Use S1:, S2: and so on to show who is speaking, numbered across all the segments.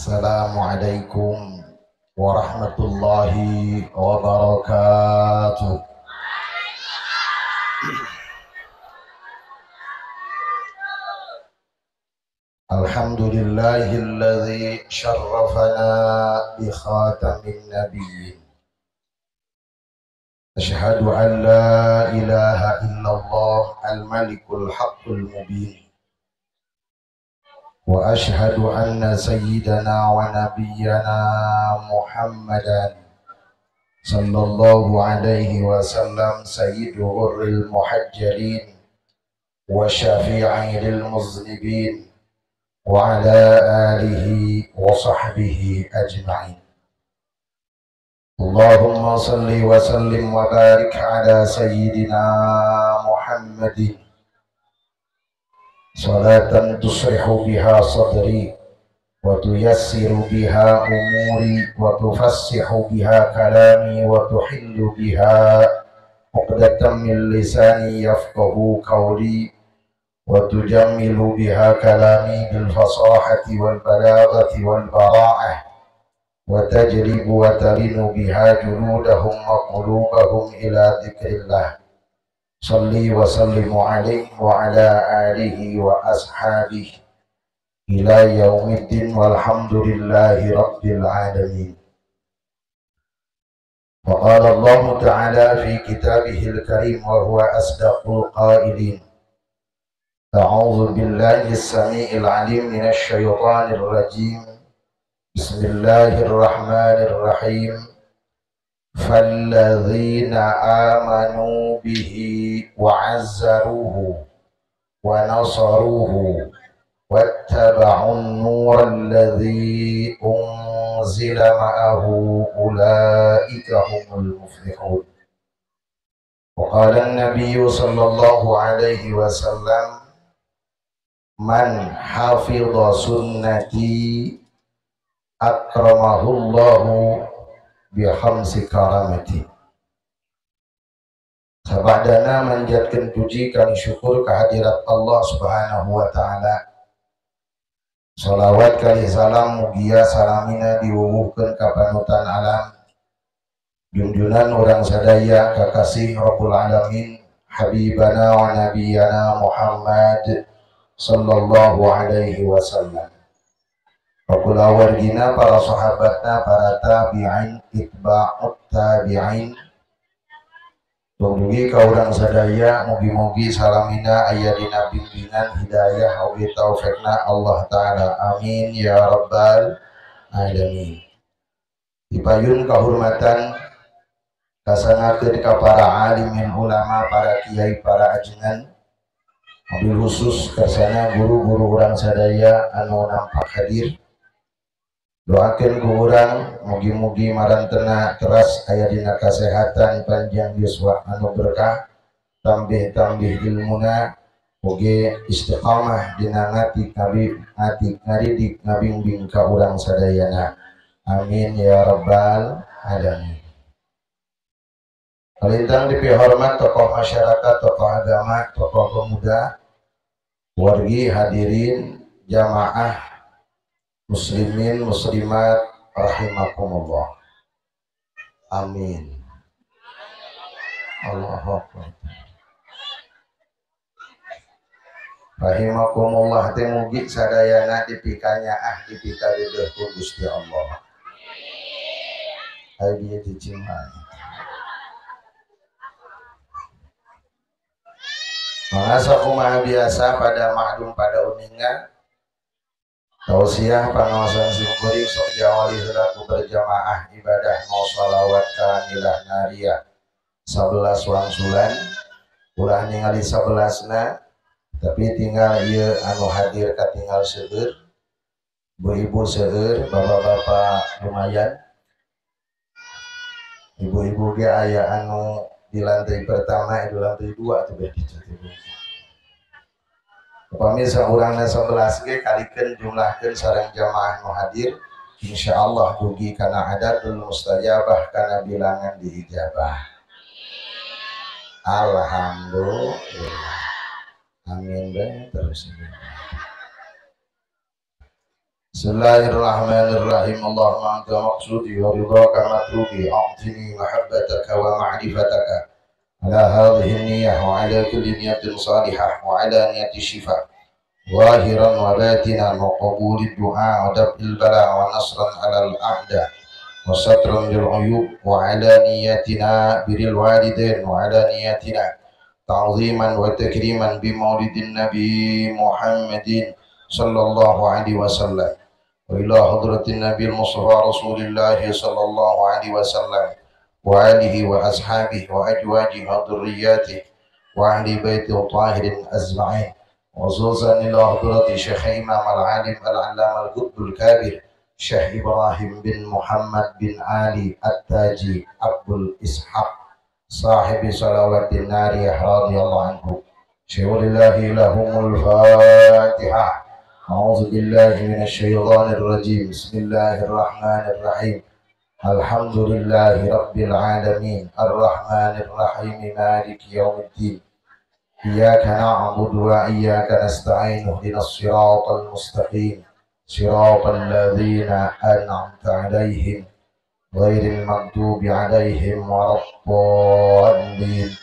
S1: Assalamualaikum warahmatullahi wabarakatuh. Alhamdulillahilladzi syarrafana bi khatamin nabiyyin. Asyhadu an la ilaha illallah al-malikul haqqul mubin. Wa asyhadu anna sayyidana wa nabiyyana Muhammadan sallallahu alaihi wasallam sayyidu ghurril muhajjalin wa syafi'il muznibin wa ala alihi wa sahbihi ajma'in. Allahumma salli wa sallim wa barik ala sayyidina Muhammadin salatan tusrihu biha sadri wa tuyassiru biha umuri wa tufassihu biha kalami wa tuhillu biha uqdatan min lisani yafqahu qawli wa tujammilu biha kalami bil fasahati wal balaghati wal bara'ah wa tajlibu wa talinu biha juludahum wa qulubahum ila dzikrillah. Salli wa sallimu alaihi wa ala alihi wa ashabihi ila yaumiddin walhamdulillahi rabbil alamin. Wa qala Allah ta'ala fi kitabihil karim wa huwa asdaqul qailin. A'udzu billahi as-sami'il 'alim minasy syaithanir rajim. Bismillahirrahmanirrahim. Falladzina amanu bihi wa 'azzaruhu wa nasaruhu wattaba'un nural ladzi unzila ma'ahu ulaika humul muflihun. Wa qala an-nabiyyu sallallahu alaihi wasallam, man hafidha sunnati akramahullahu bihamsi karamati. Sabadana manjatkeun puji kami syukur kehadirat Allah Subhanahu wa taala. Salawat kali salam mugia salamina diwuwuhkeun ka panutan alam. Junjunan urang sadaya kakasih Rabbul Alamin habibana wa nabiyana Muhammad sallallahu alaihi wasallam. Kulawargina para sahabatna, para tabi'in, itba'ut tabi'in. Tunggugi ka urang sadaya mugi-mugi salamina aya dina bimbingan hidayah oge taufikna Allah taala. Amin ya rabbal alamin. Dipayun kahormatan kasangakeun ka para alimin ulama, para kiai, para ajengan, mobil khusus kersana guru-guru urang sadaya anu nampak hadir. Doakeun ku urang mugi-mugi marantena teras aya dina kasehatan panjang yuswa anu berkah, tambih-tambih ilmuna, oge istiqamah dina ngatik ngadidik ngabingbing ka urang sadayana. Amin ya rabbal alamin. Kalintang dipihormat tokoh masyarakat, tokoh agama, tokoh pemuda, wargi hadirin jamaah muslimin muslimat rahimakumullah. Amin. Allahu akbar. Rahimakumullah teh mugi sadayana dipikanya ah dipikarideuh ku Gusti Allah. Ayo dia dicimai. Mangasa kumaha biasa pada maklum pada uninga tausiah pangaosan simkuring sok jawali heula ku berjamaah ibadah mau sholawat kamilah nariyah 11 wangsulan ulah ningali 11na tapi tinggal ieu anu hadir katinggal seueur, ibu-ibu seueur, bapak-bapak lumayan, ibu-ibu ge aya anu di lantai pertama di lantai dua tuh beh. Upami saurangna 11 ge kalikeun jumlahkeun sareng jamaah nu hadir, insyaallah dugi kana adadul mustajabah kana bilangan diijabah. Alhamdulillah. Amin bae terus. Bismillahirrahmanirrahim. Allahumma anta maqsudi wa ridhaka matlubi, a'tini mahabbataka wa ma'rifataka ala hadhihi niyyah wa ala kulli niyyatin salihah wa ala niyyati shifa zahiran wa batinan wa qabuli du'a wa daf'il bala wa nasran ala al-a'da wa satran lil uyub wa ala niyyatina birril walidain wa ala niyyatina ta'ziman wa takriman bi maulidin nabi Muhammadin sallallahu alaihi wasallam wa ila hadratin nabi al-mustafa rasulillah sallallahu alaihi wasallam wa alihi wa ashabihi wa ajwajihi wa dhurriyyatihi wa ahli baitihi tahirin ajma'in wa khususan ila hadrati syekh imam al-alim al-allama al-qutb al-kabir Syekh Ibrahim bin Muhammad bin Ali At-Taji Abdul Ishaq sahibi salawatin nariyah radhiyallahu anhu. Syai'ulillahi lahumul fatihah. A'udzu billahi minasyaitonir rajim. Bismillahirrahmanirrahim. Alhamdulillahi rabbil alamin arrahmanir rahim maliki yaumiddin. Iyyaka na'budu wa iyyaka nasta'in ihdinas siratal mustaqim siratal ladzina an'amta 'alaihim ghairil maghdubi 'alaihim waladdallin.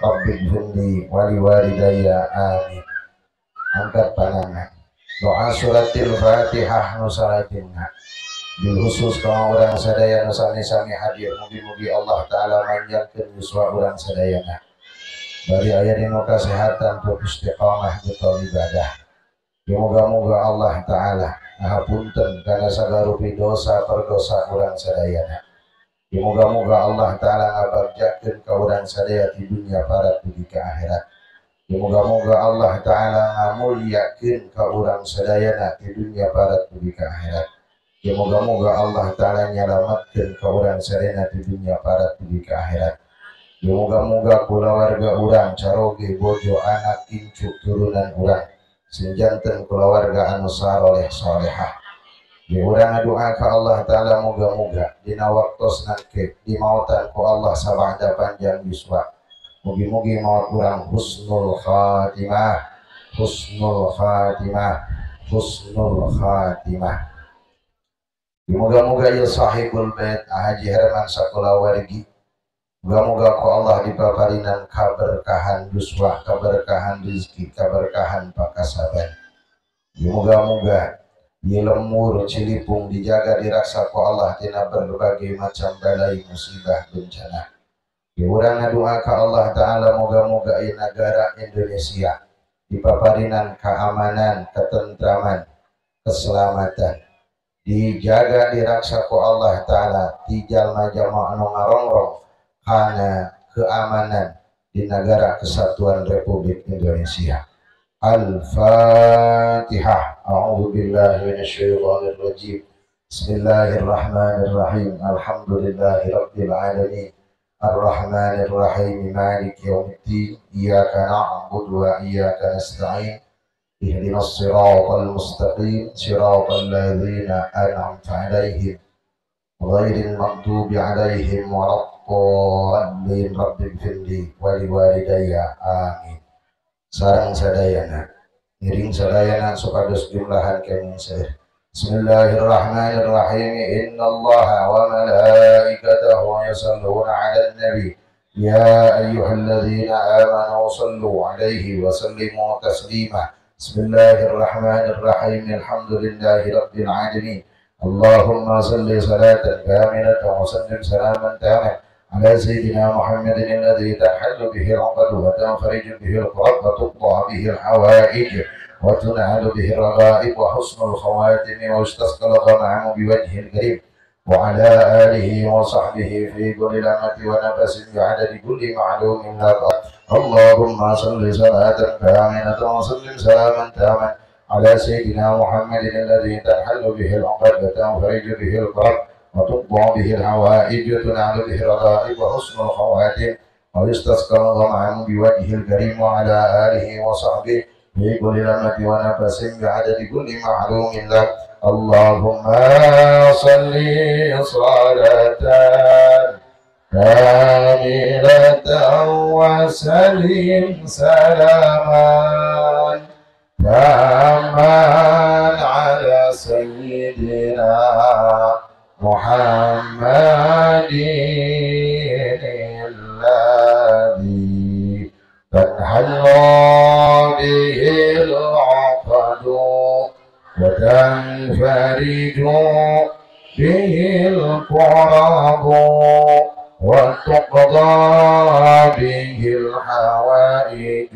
S1: Rabbighfirli wa liwalidayya amin. Angkat tangan. Doa suratil Fatihah nu salajengna. Bil khusus ka urang sadaya nu sami-sami hadir, mugi-mugi Allah taala manjangkeun yuswa urang sadayana. Bari aya dina kasehatan tur istiqamah betul ibadah. Moga-moga Allah taala ngahapunten kana sagarupi dosa perdosa urang sadayana. Moga-moga Allah taala ngabagjakeun ka urang sadaya di dunia parat dugi ka akhirat. Moga-moga Allah taala ngamulyakeun ka urang sadayana di dunia parat dugi ka akhirat. Moga-moga Allah taala nyalametkeun ka urang sadayana di dunia parat dugi ka akhirat. Moga-moga kulawarga urang caroge bojo anak incu turunan urang sinjanten kulawarga anu saroleh solehah. Di urang ngadoa ka Allah taala moga-moga dina waktos nangke dimautan ku Allah sabada panjang yuswa. Mugi-mugi maut urang husnul khatimah, husnul khatimah, husnul khatimah. Moga-moga ya sahibul bait Haji Herman sakulawargi, moga-moga ku Allah dipaparinan kaberkahan yuswa, kaberkahan rezeki, kaberkahan pakasaban. Moga-moga di lemur Cilipung dijaga diraksa ku Allah tina berbagai macam balai musibah bencana. Di urang ngadoa ka Allah taala moga-moga ieu nagara Indonesia dipaparinan keamanan, ketentraman, keselamatan, dijaga diraksa ku Allah taala ti jalma-jalma anu ngarongrong kana keamanan di negara kesatuan Republik Indonesia. Al-Fatihah. A'udzu billahi minasyaitonir rajim. Bismillahirrahmanirrahim. Alhamdulillahi rabbil alamin. Arrahmanir rahim maliki yaumiddin. Iyyaka na'budu wa iyyaka nasta'in. Ihdinas siratal mustaqim siratal ladzina an'amta 'alaihim ghairil maghdubi 'alaihim waladdallin. Rabbighfirli wa liwalidayya amin. Sareng sadayana ngiring sadayana supados jumlahan kami seueur. Bismillahirrahmanirrahim. Innallaha wa malaikatahu yusholluna 'alan nabi ya ayyuhalladzina amanu shallu 'alaihi wa sallimu taslima. Bismillahirrahmanirrahim. Alhamdulillahi rabbil alamin. Allahumma shalli salatan kamilatan wa sallim salaman taman ala sayyidina Muhammadin alladzi tahallu bihi al-'uqad wa tanfariju bihi al-kurab wa tuqda bihi al-hawaij wa tunalu bihi ar-raghaib wa husnul khawatim wa yustasqal ghamam biwajhil karim wa ala alihi wa sahbihi fi kulli lamati wa nafasin bi'adadi kulli ma'lumin lak. Allahumma shalli salatan kamilatan wa sallim salaman taman ala sayyidina Muhammadin alladzi tahallu bihi al-'uqad wa tanfariju bihi al-kurab wa tuqda bihi al-hawaij wa tunalu bihi ar-raghaib wa husnul khawatim wa yustasqal ghamam biwajhil karim wa ala alihi wa sahbihi fi kulli lamati wa nafasin bi'adadi kulli ma'lumin lak. Allahumma shalli salatan kamilatan wa sallim salaman taman ala sayyidina تنفرج به الكرب وتقضى به الحوائج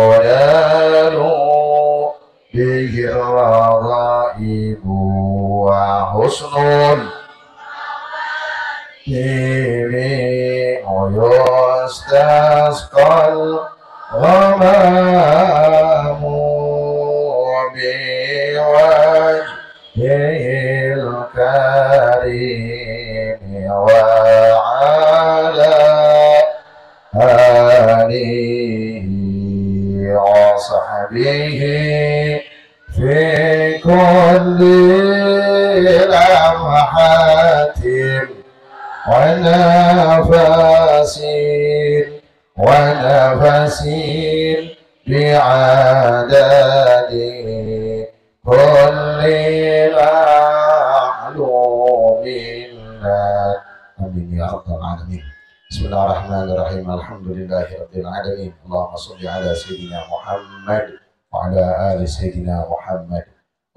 S1: وتنال به الرغائب وحسن الخواتم ويستسقى الغمام بوجهه الكريم وعلى آله وصحبه في كل لمحة ونفس بعدد كل معلوم. آمين يا رب العالمين. بسم الله الرحمن الرحيم. الحمد لله رب العالمين. اللهم صل على سيدنا محمد وعلى آل سيدنا محمد.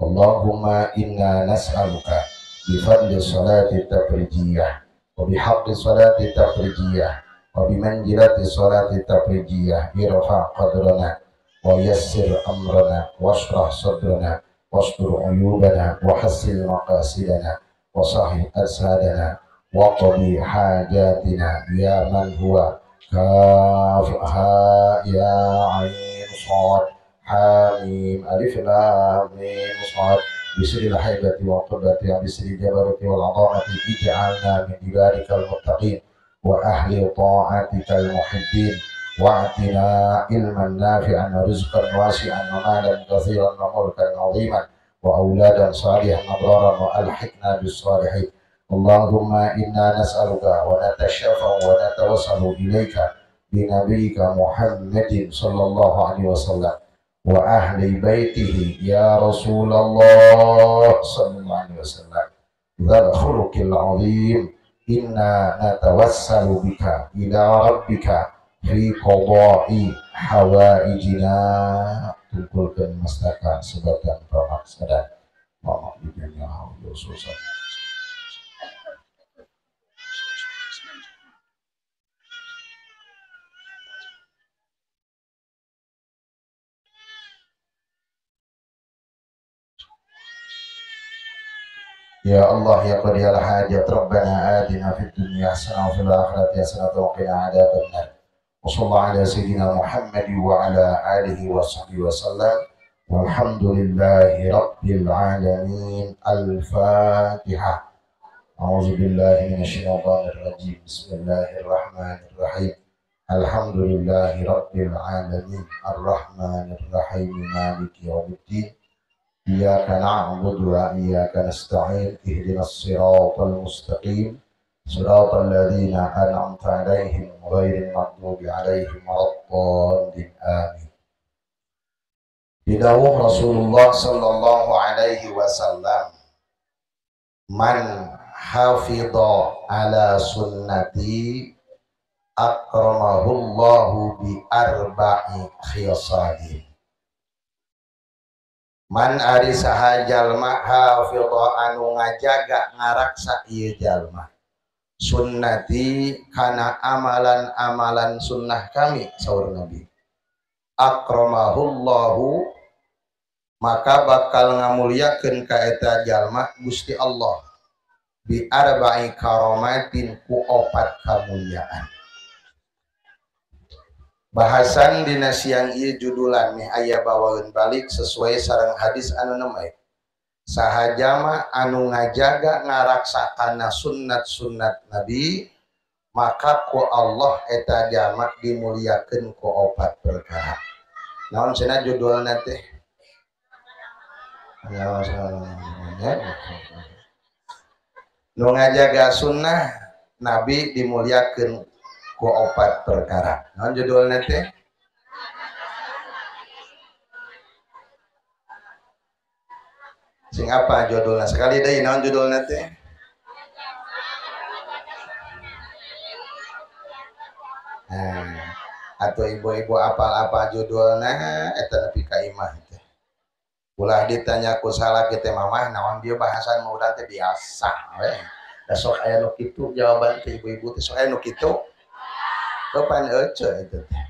S1: اللهم إنا نسألك بفضل الصلاة التفريجية وبحق الصلاة التفريجية وبمنزلة الصلاة التفريجية ارفع قدرنا ويسر أمرنا واشرح صدرنا واستر عيوبنا وحسن مقاصدنا وصحح أجسادنا وقضي حاجاتنا يا من هو كاف ها يا عين صاد حاميم ألف لام ميم صاد بسر الهيبة والقدرة وبسر الجبروت والعظمة اجعلنا من عبادك المتقين وأهل طاعتك المحبين واعطنا علما نافعا ورزقا واسعا ومالا كثيرا وملكا عظيما وأولادا صالحا أبرارا وألحقنا بالصالحين. اللهم إنا نسألك ونتشفع ونتوسل إليك بنبيك محمد صلى الله عليه وسلم وأهل بيته يا رسول الله صلى الله عليه وسلم ذا الخلق العظيم. إنا نتوسل بك إلى ربك في قضاء حوائجنا. Kumpulkan mastaka sebatan pemaksadan ya Allah. Ya Allah ya qadiyal hajat rabbana atina fid dunya hasanah wa fil akhirati hasanah wa qina adzabannar. Wa sallallahu ala sayyidina Muhammad wa ala alihi wa sahbihi wa sallam. Walhamdulillahi rabbil alamin. Al-Fatihah. A'udzu billahi minasyaitonir rajim. Bismillahirrahmanirrahim. Alhamdulillahi rabbil alamin. Arrahmanir rahim. Maliki yaumiddin. Iyyaka na'budu wa iyyaka nasta'in. Ihdinas siratal mustaqim. Siratal ladzina an'amta 'alaihim ghairil maghdubi 'alaihim waladdallin. Amin. Didawuh Rasulullah sallallahu alaihi wasallam, man hafidha ala sunnati akramahullahu bi arba'i khisalin. Man ari saha jalma hafidha anu ngajaga ngaraksa ieu jalma sunnati kana amalan-amalan sunnah kami saur Nabi, akramahullahu maka bakal ngamuliakeun ka eta jalma Gusti Allah bi arba'i karamatin ku opat kamuliaan. Bahasan dina siang ieu judulan nih aya bawaeun balik sesuai sareng hadis anu nemai. Saha jalma anu ngajaga ngaraksa kana sunnat-sunnat Nabi maka ku Allah eta jalma dimuliakeun ku opat perkara. Naon cenah judulna teh? Nu ngajaga sunnah Nabi dimuliakeun ku opat perkara. Naon judulna teh? Sing apa judulna? Sekali deui naon judulna teh? Nah, atau ibu-ibu apal-apa judulna eta nepi ka imah teh. Ulah ditanya ku salaki teh mamah naon bieu bahasan muludan teh biasa we. Da sok aya nu kitu jawaban teh ibu-ibu teh sok aya nu kitu. Kapan ece itu teh.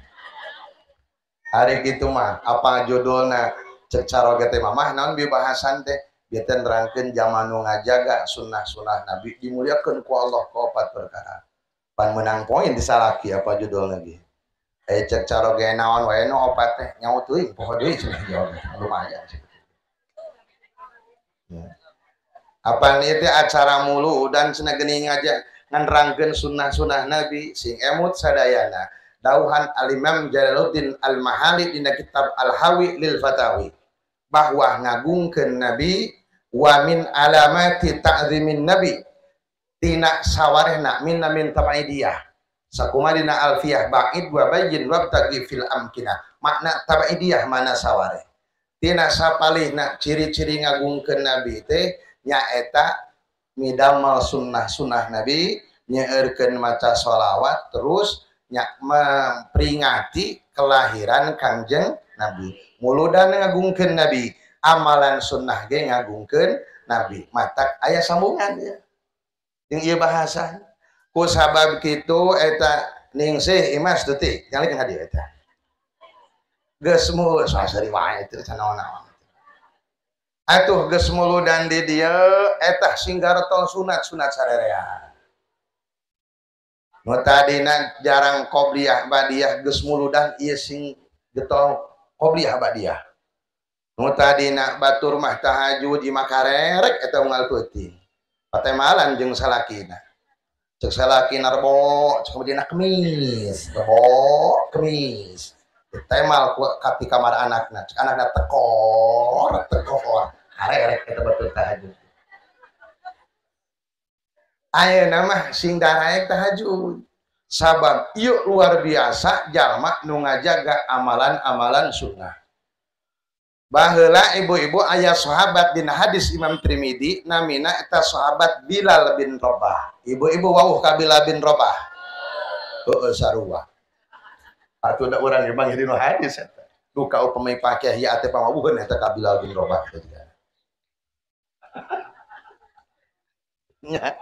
S1: Ari kitu mah apa judulna cek caroge teh mamah naon bieu bahasan teh bieu teh nerangkeun zaman nu ngajaga sunnah-sunnah Nabi dimuliakeun ku Allah ku opat perkara. Pan menang poin di salaki apa judulna ge. Cek caroge naon wae nu opat teh nyaho teuing poho deui cenah jawab lumayan sih. Ya. Apa itu acara mulu dan cenah geuning aja nganrangkeun sunnah-sunnah Nabi sing emut sadayana. Dauhan Al-Imam Jalaluddin Al-Mahali dina kitab Al-Hawi lil Fatawi bahwa ngagungkeun Nabi wa min alamati ta'zimin Nabi tina sawarehna min min tabaidiyah sakuma dina alfiyah ba'id wa bayyin wabtaqi fil amkina makna tabaidiyah mana sawareh tina sapalihna ciri-ciri ngagungkeun Nabi teh nyaeta midamal sunnah-sunnah Nabi nyeurkeun maca sholawat terus nya memperingati kelahiran Kangjeng Nabi muludan ngagungkeun Nabi amalan sunnah ge ngagungkeun Nabi matak aya sambungan ya jeung ieu bahasan ku sabab kitu eta ningsih imas detik nyalikeun ka dieu eta geus mul sasari wae teu sanaon-naon atuh geus muludan di dieu eta sing garetol sunat-sunat sarerea nu tadina jarang qobliyah badiah geus muludan ieu sing getol qobliyah badiah nu tadina batur mah tahajud di makarerek eta unggal peuting patemalan jeung salakina cek salakina rebo cek dina kemis rebo kemis ditemal ku ka kamar anakna cek anakna tekor tekor karerek eta batur tahajud ayeuna mah sing daraek tahajud sabab ieu luar biasa jalma nu ngajaga amalan-amalan sunnah. Baheula ibu-ibu aya sahabat dina hadis Imam Tirmidzi namina eta sahabat Bilal bin Rabah. Ibu-ibu wauh ka Bilal bin Rabah. Heueuh sarua. Atuh da urang ge manggih dina hadis eta. Duka upami pakeh ya teh pamawuheun eta ka Bilal bin Rabah teh. Nya.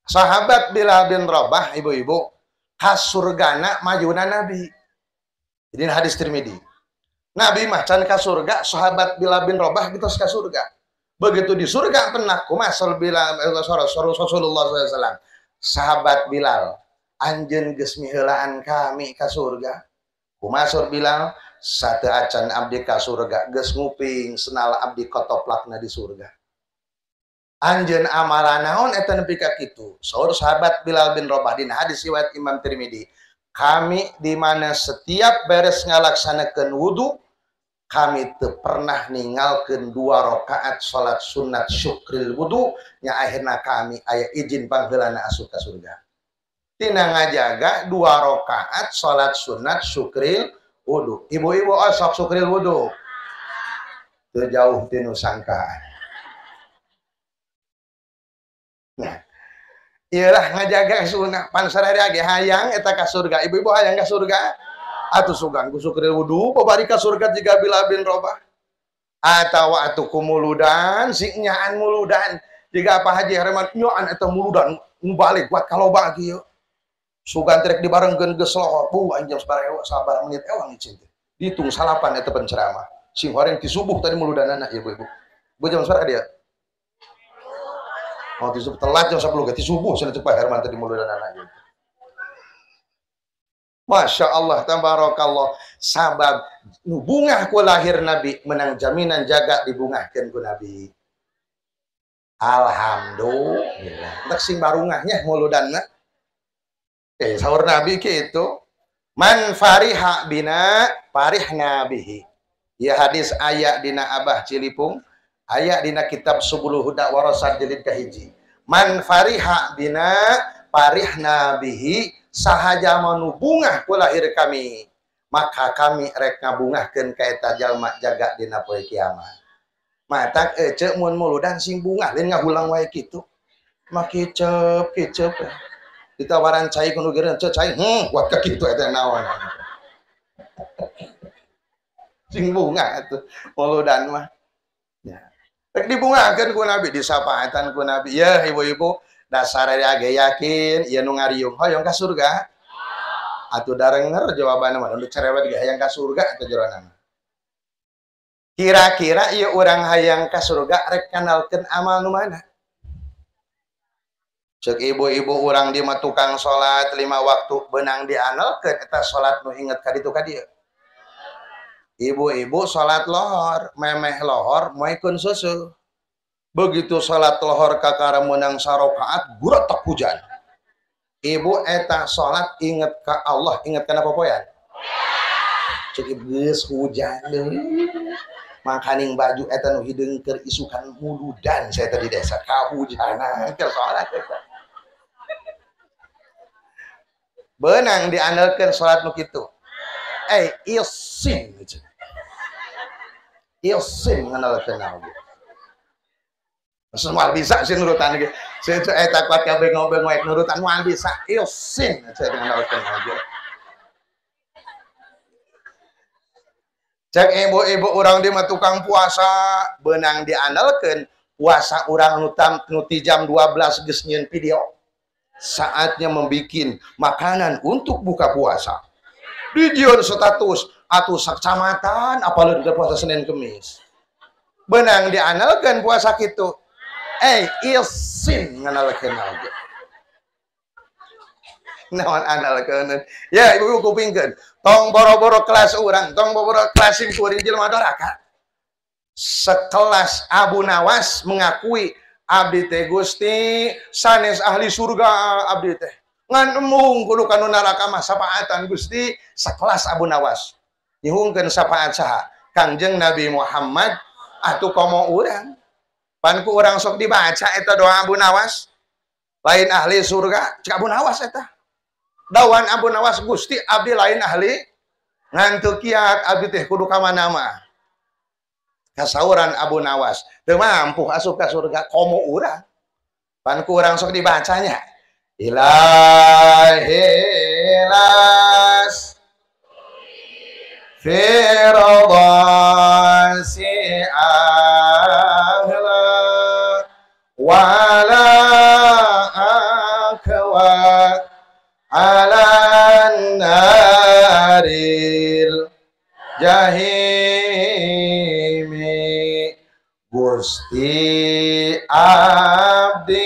S1: Sahabat Bilal bin Rabah ibu-ibu kasurgana majuna Nabi. Jadi hadis Tirmidzi. Nabi mah can ka surga, sahabat Bilal bin Rabah gitu ka surga. Begitu di surga pernah kumaha Bilal Rasulullah SAW. Sahabat Bilal, anjeun geus miheulaan kami ka surga. Kumaha saur Bilal? Sateu acan abdi ka surga, geus nguping senal abdi kotoplakna di surga. Anjeun amalan naon eta nepi ka kitu. Saur sahabat Bilal bin Rabah dina hadis riwayat Imam Tirmidzi, kami di mana setiap beres ngalaksanakeun wudu, kami teu pernah ninggalkeun 2 rakaat salat sunat syukril wudu, nya akhirna kami aya izin pangheulana asup ka surga. Tina ngajaga 2 rakaat salat sunat syukril wudu. Ibu-ibu osok syukril wudu. Teu jauh tinu sangkaan. Nah, iyalah ngajaga sunnah pan sararea ge hayang eta ka surga. Ibu-ibu hayang ka surga atuh sugan ku syukril wudu babari ka surga jiga Bilal bin Rabah. Atawa atuh kumuludan sing nyaan muludan jiga apa Haji Herman nyaan eta muludan balik buat kaloba kieu. Sugan trek dibarengkeun geus lohor. Bu anjing sabaraha sabar menit ewang icin teh. Dihitung salapan eta penceramah. Sing horeng ti subuh tadi muludanana ibu-ibu. Bu jam sabaraha dia? Oh, ti subuh telat jam 10 ge ti subuh cenah cek Pak Herman tadi muludanana gitu. Masya Allah tabarakallah sabab nu bungah ku lahir Nabi menang jaminan jaga dibungahkeun ku Nabi. Alhamdulillah. Entek sing barungahnya muludanna. Sahur Nabi kitu man fariha bina farihna bihi. Ya hadis aya dina Abah Cilipung, aya dina kitab Subulul Huda Warasat jilid kahiji. Man fariha bina farihna bihi sahaja manu bungah ku lahir kami, maka kami rek ngabungahkeun ka eta jalma jaga dina poe kiamat. Matak ece mun muludan sing bungah lain ngahulang wae kitu. Mah kicep kicep. Ditawaran cai kudu geureun cai, kuat ka kitu eta naon. Sing bunga atuh muludan mah. Ya. Rek dibungakeun ku Nabi, disapaatan ku Nabi. Ya ibu-ibu, dasar age yakin ieu nu ngariung hoyong ka surga. Atuh darenger jawabanna mah nu cerewet ge hayang ka surga atuh jerona. Kira-kira ieu urang hayang ka surga rek kanalkeun amal nu mana? Cek ibu-ibu urang di mah tukang salat 5 waktu benang dianalkeun eta salat nu inget ka ditu ka dieu. Ibu-ibu salat lohor, memeh lohor moekeun seuseuh. Begitu salat lohor kakara meunang sarokaat guretek hujan. Ibu eta salat inget ka Allah, inget kana popoean. Cek ibu geus hujan deui. Makaning baju eta nu hideung keur isukan muludan saya tadi desa kahujanan keur salat eta. Beunang diandalkeun salat nu kitu. Isin isin ngandalkeun oge. Semua bisa sih nurutan ge. Saya eta kuat kabeh ngobeng-ngobeng nurutan moal bisa isin saya ngandalkeun oge. Cek ibu-ibu urang di mah tukang puasa beunang diandalkeun puasa urang nu ti jam 12 geus nyieun video. Saatnya membikin makanan untuk buka puasa. Dijieun status atuh sakcamatan apaleun ke puasa Senin Kemis. Beunang diandalkeun puasa kitu. Isin ngandalkeun oge. Naon andalkeun. Ya ibu-ibu kupingkeun. Tong boro-boro kelas urang, tong boro-boro kelas sing kuring jelema doraka. Sekelas Abu Nawas mengakui abdi teh Gusti sanes ahli surga abdi teh. Ngan embung kudu kanu neraka mah sapaatan Gusti. Sekelas Abu Nawas nyuhunkeun sapaat saha? Kangjeng Nabi Muhammad atuh komo urang. Pan ku urang sok dibaca eta doa Abu Nawas. Lain ahli surga, cek Abu Nawas eta. Dawan Abu Nawas Gusti abdi lain ahli ngantuk kiat abdi teh kudu ka mana mah. Kasauran Abu Nawas teu mampu asup ka surga komo urang. Pan ku urang sok dibacanya. Ilahi las firdausi ahla wala akwa ala naril jahimi. Gusti abdi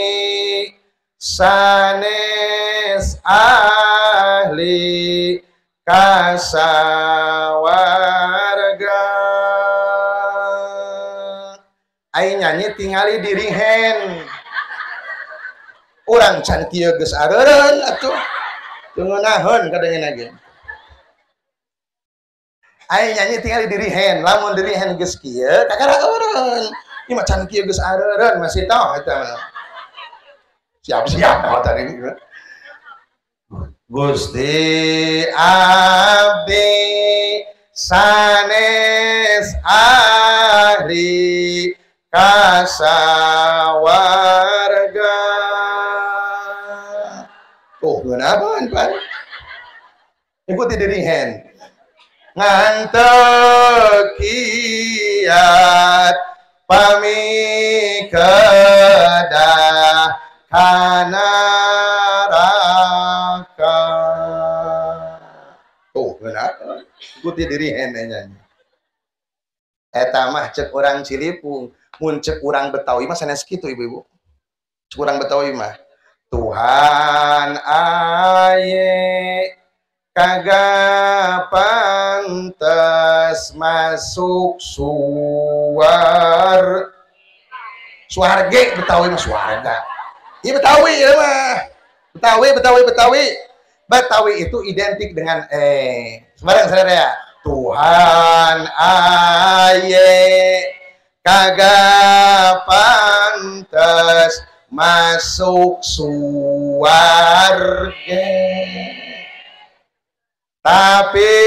S1: sanes ahli kasawarga. Ai nyanyi tingali dirihen. Urang can kieu geus areureun atuh. Teu ngeunaheun kadengeun ge. Ai nyanyi tingali dirihen, lamun dirihen geus kieu kakara eureun. Ieu mah can kieu geus areureun masih tau eta mah. Siap-siap tadi. Gusti abdi sanes ahli kasawarga. Tuh ngeunaheun pan. Ikuti dirihen. Ngantuk kiat pami kedah kanaraka. Tuh ngeunaheun. Ikuti dirihen nyanyi. Eta mah cek urang Cilipung, mun cek urang Betawi mah sanes kitu ibu-ibu. Cek urang Betawi mah Tuhan aye kagak pantas masuk suar suarge. Betawi mah suarga. Iya Betawi ya mah. Betawi Betawi Betawi. Betawi itu identik dengan sembarang saudara ya. Tuhan aye kagak pantas masuk suarga, tapi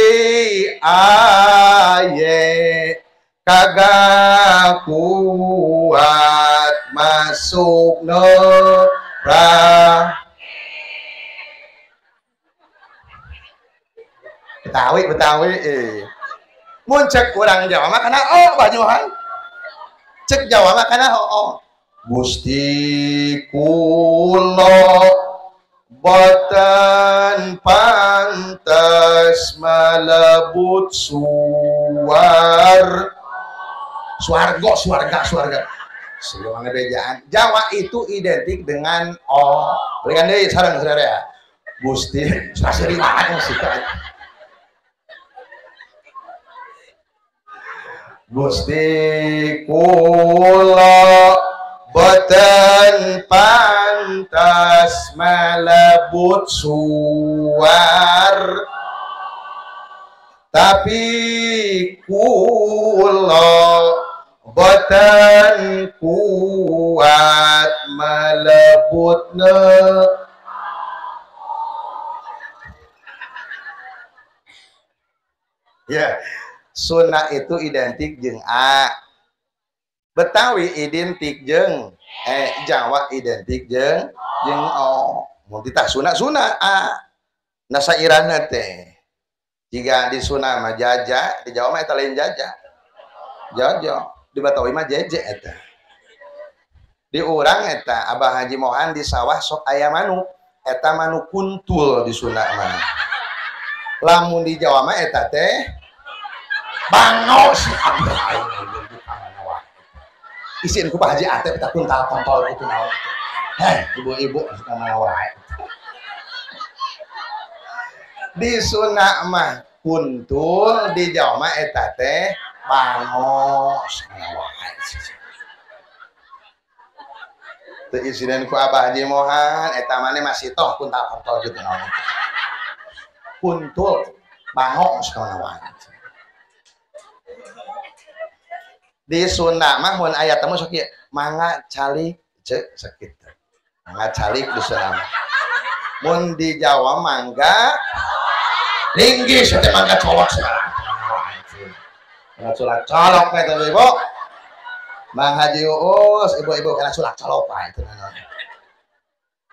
S1: aye kagak kuat masuk neraka. Betawi, Betawi, Mun cek urang Jawa mah kana o banyohan. Cek Jawa mah kana o. Gusti kula boten pantes melebut suar suarga suarga suarga. Sebelum bejaan Jawa itu identik dengan o. Berikan deui sareng saudara ya. Gusti saseri wae sih. Gusti kula boten pantas melebut suar tapi kula boten kuat melebut ne. Ya, sunnah itu identik jeung a. Betawi identik jeung e, Jawa identik jeung jeung o. Mun titah sunah sunah a. Nasairana teh. Jika di sunah mah jaja, di Jawa mah eta lain jaja. Jojo, di Betawi mah jeje eta. Di urang eta Abah Haji Mohan di sawah sok aya manuk, eta manuk kuntul di sunah mah. Lamun di Jawa mah eta teh bangos si abah aing isin ku Pak Haji Atep eta kuntal kontol kitu naon. Heh, ibu-ibu suka mana wae. Di sunah mah kuntul, di Jawa mah eta teh bangos mana wae. Teu isinen ku Abah Haji Mohan eta mane masih toh kuntal kontol kitu naon. Kuntul bangos mana wae. Di Sunda mah mun aya temu sok ieu mangga calik ceuk sakitu. Mangga calik di Sunda mah. Mun di Jawa mangga linggis teh mangga colok sekarang. Mangga colak colok eta ibu. Mang Haji Uus ibu-ibu kana colak colok wae teu naon.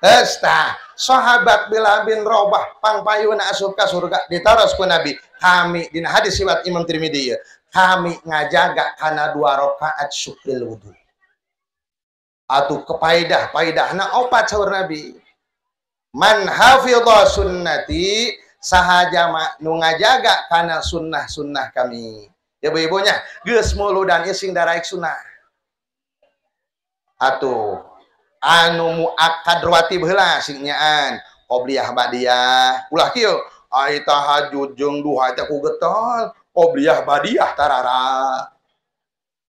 S1: Esta sahabat Bilal bin Rabah pangpayuna asup ka surga ditaros ku Nabi. Kami dina hadis riwayat Imam Tirmidzi ieu. Kami ngajaga kana 2 rakaat syukril wudu. Atuh kepaidah paidahna opat saur Nabi. Man hafidha sunnati sahaja nu ngajaga kana sunnah-sunnah kami. Ya ibu-ibunya geus muludan ieu sing daraek sunnah. Atuh anu muakkad rawatib heula sing nyaan qobliyah ba'diyah. Ulah kieu ai tahajud jeung duha teh ku getol. Qobliyah badiah tarara.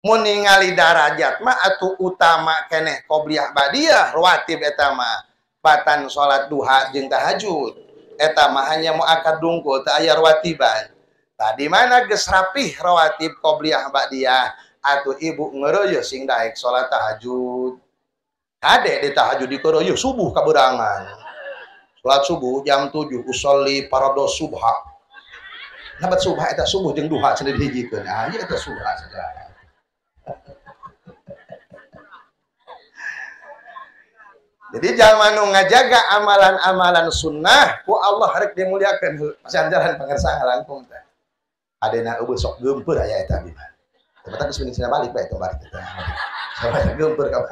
S1: Mun ningali darajat mah atuh utama keneh qobliyah badiah rawatib eta mah batan salat duha jeung tahajud. Eta mah hanya muakkad dungkul teu aya rawatiban. Tadi mana geus rapih rawatib qobliyah badiah atuh ibu ngeureuy sing daek salat tahajud. Kade di tahajud dikeureuy subuh kaberangan. Salat subuh jam 7 usolli faradu subha. Nabat subha eta subuh jeung duha cenah dihijikeun. Ah ieu eta subha segala. Jadi jalma nu ngajaga amalan-amalan sunnah ku Allah rek dimuliakeun. Jalan pangersa ngalangkung teh. Adena eueuh sok geumpeur aya eta abi mah. Teu geus mending cenah balik bae tong balik eta. Sama geumpeur ka.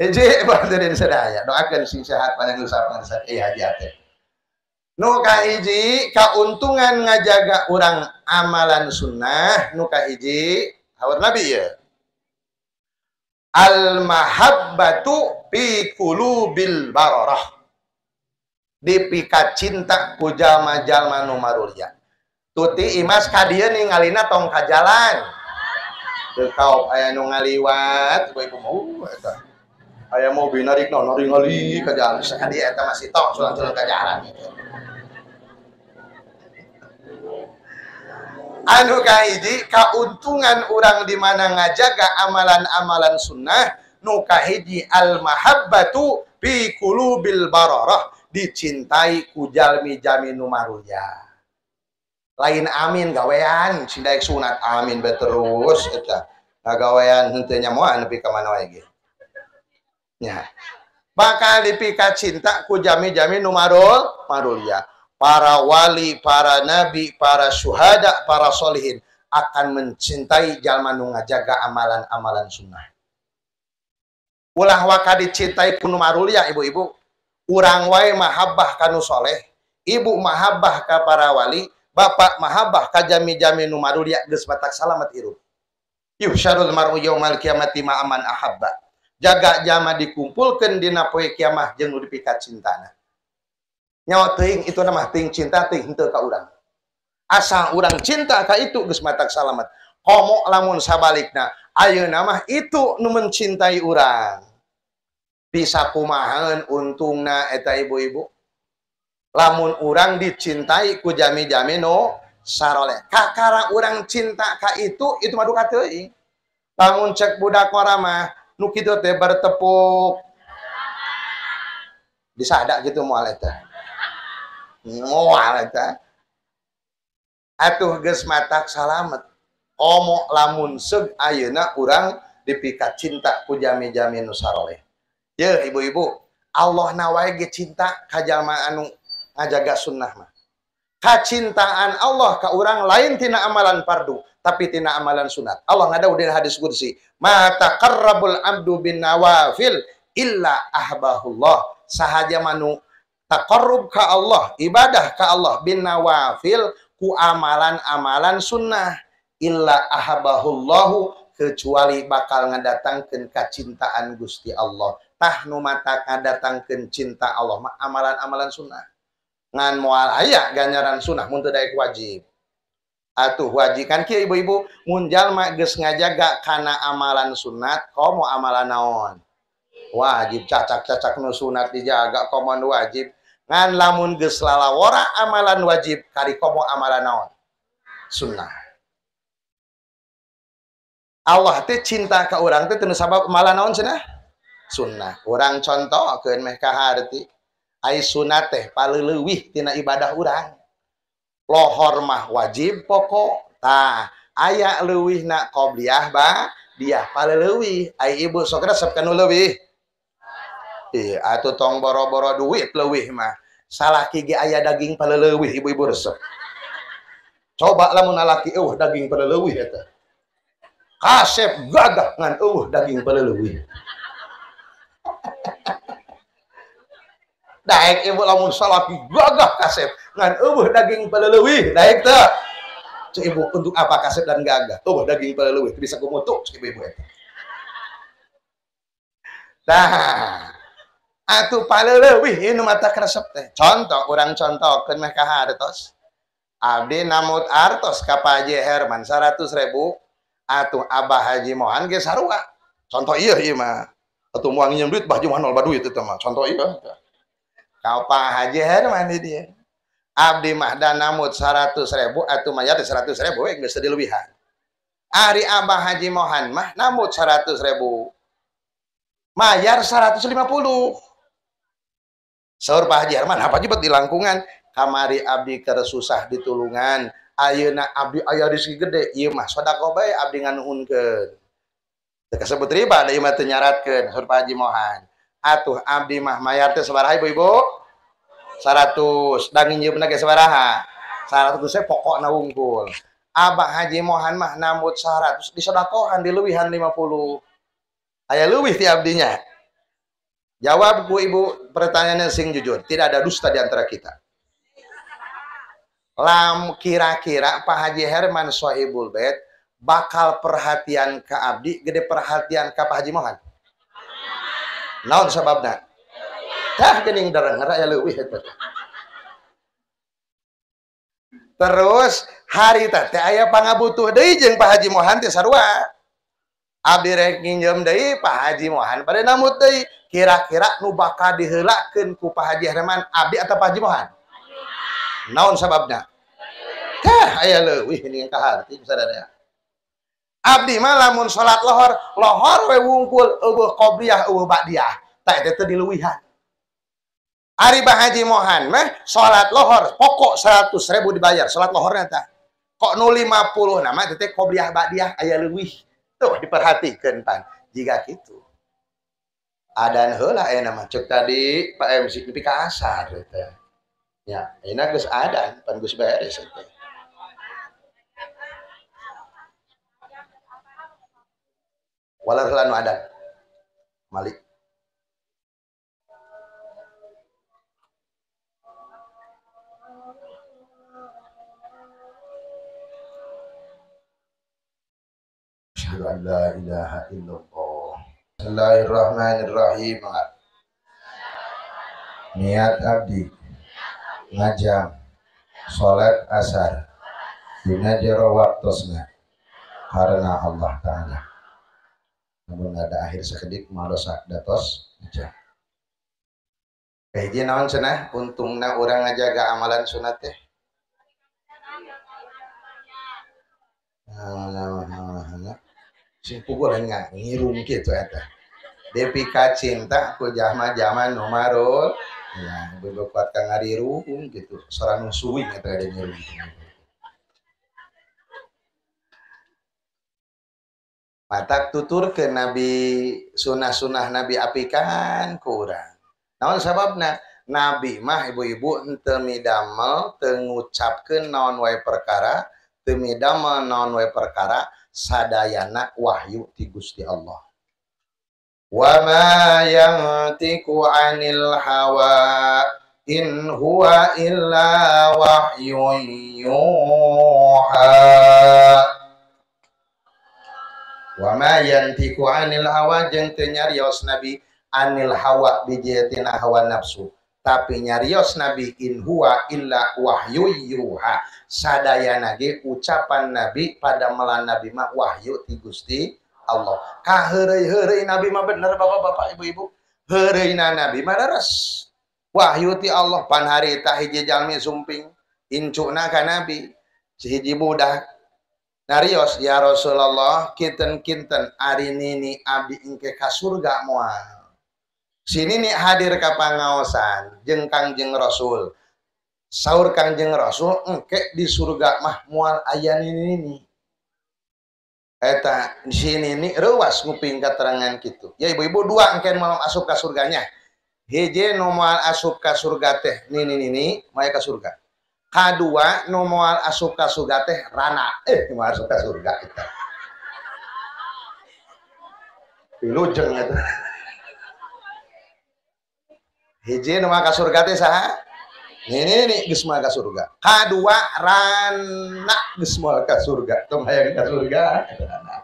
S1: Eje bantuan sadaya. Doakeun sing sehat panjang usaha pangersa Haji Atep. Nu kahiji kauntungan ngajaga urang amalan sunnah nu kahiji haur Nabi ya. Al mahabbatu fi qulubil bararah. Dipika cinta ku jalma-jalma nu marulia. Tuti imas ka dieu ningalina tong ka jalan. Teu kaop aya nu ngaliwat ibu-ibu mau eta. Aya mobil narik naon ningali ka jalan. Ka dieu eta masih tong sulang-sulang ka jalan. Anu kahiji kauntungan urang di mana ngajaga amalan-amalan sunnah nu kahiji al mahabbatu fi qulubil bararah dicintai ku jalmi-jalmi nu maruya. Lain amin gawean sing daek sunat amin bae terus eta. Gawean henteu nyamoan nepi ka mana wae ge. Nya. Bakal dipika cinta ku jami-jami nu marul marulia. Para wali, para nabi, para syuhada, para solihin akan mencintai jalma nu ngajaga amalan-amalan sunnah. Ulah waka dicintai ku nu marulia ibu-ibu. Urang wae mahabbah ka nu soleh, ibu mahabbah ka para wali, bapak mahabbah ka jami-jami nu marulia geus batak salamet hirup. Yuhsyarul mar'u yaumal qiyamati ma'aman ahabba. Jaga jama dikumpulkeun dina poe kiamah jeung nu dipikat cintana. Nyawa teuing itu mah teuing cinta teuing henteu ka urang. Asal urang cinta ka itu geus matak salamet. Komo lamun sabalikna, ayeuna mah itu nu mencintai urang. Bisa kumahaeun untungna eta ibu-ibu. Lamun urang dicintai ku jami-jami nu saroleh. Kakara urang cinta ka itu mah duka teuing. Lamun cek budak ora mah nu kitu teh bertepuk. Disada gitu moal eta. Moal eta. Atuh geus matak salamet. Komo lamun seug ayeuna urang dipikat cinta ku jami-jami nu saroleh. Yeuh ibu-ibu, Allah na wae ge cinta ka jalma anu ngajaga sunnah mah. Kacintaan Allah ka urang lain tina amalan fardu, tapi tina amalan sunat. Allah ngadau dina hadis qudsi, ma taqarrabul abdu bin nawafil illa ahbahullah. Sahaja manu taqarrub ka Allah, ibadah ka Allah bin nawafil ku amalan-amalan sunnah, illa ahbahullahu, kecuali bakal ngadatangkeun kacintaan Gusti Allah. Tah nu mata ngadatangkeun cinta Allah mah amalan-amalan sunnah. Ngan moal aya ganjaran sunnah mun teu daek wajib. Atuh wajib kan kieu ibu-ibu, mun jalma geus ngajaga kana amalan sunat, komo amalan naon? Wajib cacak-cacak nu sunat dijaga komo nu wajib. Ngan lamun geus lalawora amalan wajib, kari komo amalan naon? Sunnah. Allah teh cinta ka urang teh teu sabab amalan naon cenah? Sunnah. Urang contohkeun meh ka harti. Ai sunat teh paleuwih tina ibadah urang. Lohor mah wajib pokok. Tah, aya leuwihna qobliyah ba diah paleuwih. Ai ibu sok resep ka nu leuwih. Ih, atuh tong boro-boro duit leuwih mah. Salaki ge aya daging paleuwih ibu-ibu resep. Coba lamun lalaki eueuh daging paleuwih eta. Kasep gagah ngan eueuh daging paleuwih. Daek ibu lamun salaki gagah kasep ngan eueuh daging paleuwih, daek teu? Cek ibu untuk apa kasep dan gagah? Eueuh daging paleuwih teu bisa kumutu cek ibu-ibu eta. Tah, atuh paleuwih ieu nu mata resep teh. Contoh urang contohkeun meh ka hartos. Abdi namut artos ka Pak Haji Herman 100.000, atuh Abah Haji Mohan ge sarua. Contoh ieu ieu mah. Atuh moal nginjem duit Bah Haji Mohan loba duit eta mah. Contoh ieu. Kau Pak Haji Herman di dia. Abdi mah dan namut 100.000 atuh mayar 100.000 we geus dilebihan. Ari Abah Haji Mohan mah namut 100.000. Mayar 150. Saur Pak Haji Herman apa jebet di langkungan kamari abdi keur susah ditulungan. Ayeuna abdi aya rezeki gede ieu mah sedekah bae abdi nganuhunkeun. Teu kasebut riba da ieu mah teu nyaratkeun saur Pak Haji Mohan. Atuh abdi mah mayar teh sabaraha ibu-ibu? 100. Da nginjeumna ge sabaraha? 100 teh pokokna wungkul. Abah Haji Mohan mah nambut 100 disodakohan dileuwihan 50. Aya leuwih ti abdinya. Jawab ku ibu pertanyaannya sing jujur, tidak ada dusta di antara kita. Lam kira-kira Pak Haji Herman Sohibul Bait bakal perhatian ke abdi gede perhatian ke Pak Haji Mohan. Naon sababna? Tah geuning derenger aya leuwih eta. Terus hari teh aya pangabutuh deui jeung Pak Haji Mohan teh sarua. Abdi rek nginjem deui Pak Haji Mohan pada namut deui. Kira-kira nu bakal diheulakeun ku Pak Haji Herman abdi atau Pak Haji Mohan? Naon sababna? Tah aya leuwih geuning ka harti sadaya. Abdi mah lamun salat lohor, lohor we wungkul eueuh qobliyah eueuh ba'diyah. Tah eta teh dileuwihan. Ari Pak Haji Mohan mah salat lohor pokok 100.000 dibayar salat lohorna tah. Kok nu 50 nama teh qobliyah ba'diyah aya leuwih. Tuh diperhatikeun pan. Jika kitu. Adan heula aya nama cek tadi Pak MC nepi ka asar teh. Ya, ayeuna geus adan pan geus beres eta. Walar heula nu adan. Malik. Asyhadu an la ilaha illallah. Bismillahirrahmanirrahim. Niat abdi ngajam salat asar dina jero waktosna karena Allah Ta'ala. Namun ada akhir sakedik malosa datos aja. Kahiji naon cenah untungna urang ngajaga amalan sunat teh. Nah, sing pukul ngirum kitu eta. Depi ka cinta ku jama-jama nu marul. Ya, ibu kuat ka ngarirum gitu. Sora nu suwing eta ada ngirum. Matak tutur ke Nabi sunah-sunah Nabi apikan ku urang. Naon sababna? Nabi mah ibu-ibu henteu midamel teu ngucapkeun naon wae perkara, teu midamel naon wae perkara sadayana wahyu ti Gusti Allah. Wa ma yantiqu 'anil hawa in huwa illa wahyun yuha. Wa ma yantiqu 'anil hawa jeung teu nyarios Nabi anil hawa bijitina hawa nafsu, tapi nyarios Nabi in huwa illa wahyu yuha, sadayana ge ucapan Nabi pada melan Nabi mah wahyu ti Gusti Allah. Kaheureuy-heureuy Nabi mah bener bapak-bapak ibu-ibu, heureuyna Nabi mah leres wahyu ti Allah. Pan harita hiji jalmi sumping incuna ka Nabi, sihiji budak narios, ya Rasulullah kinten-kinten ari nini abdi engke ka surga moal. Sini nih hadir ka pangaosan jeung Kangjeng Rasul. Saur Kangjeng Rasul engke di surga mah moal aya nini. Eta sini nih reuwas nguping katerangan kitu. Ya ibu-ibu dua engke moal asup ka surganya. Hiji nu moal asup ka surga teh nini-nini moal ka surga. Kadua nu moal asup ka surga teh rana. Moal asup ka surga eta. Wilujeng eta. Hiji nu moal ka surga teh saha? Nini geus moal ka surga. Kadua rana geus moal ka surga. Tong hayang ka surga rana.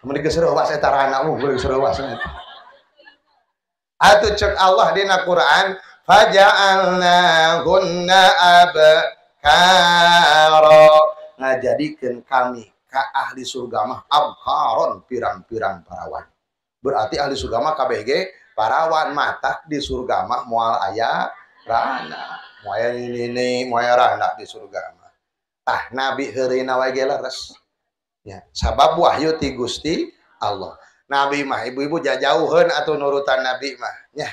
S1: Mun geus reuwas eta rana, geus reuwas eta. Atuh cek Allah dina Quran, faja'alnahunna abkara, ngajadikeun kami ka ahli surga mah abkaron pirang-pirang parawan. Berarti ahli surga mah KBG parawan, matak di surga mah moal aya rana, moal nini, moal rana di surga mah. Tah Nabi heureuyna wae ge leres. Ya, sabab wahyu ti Gusti Allah. Nabi mah ibu-ibu jauheun atau nurutan Nabi mah nya.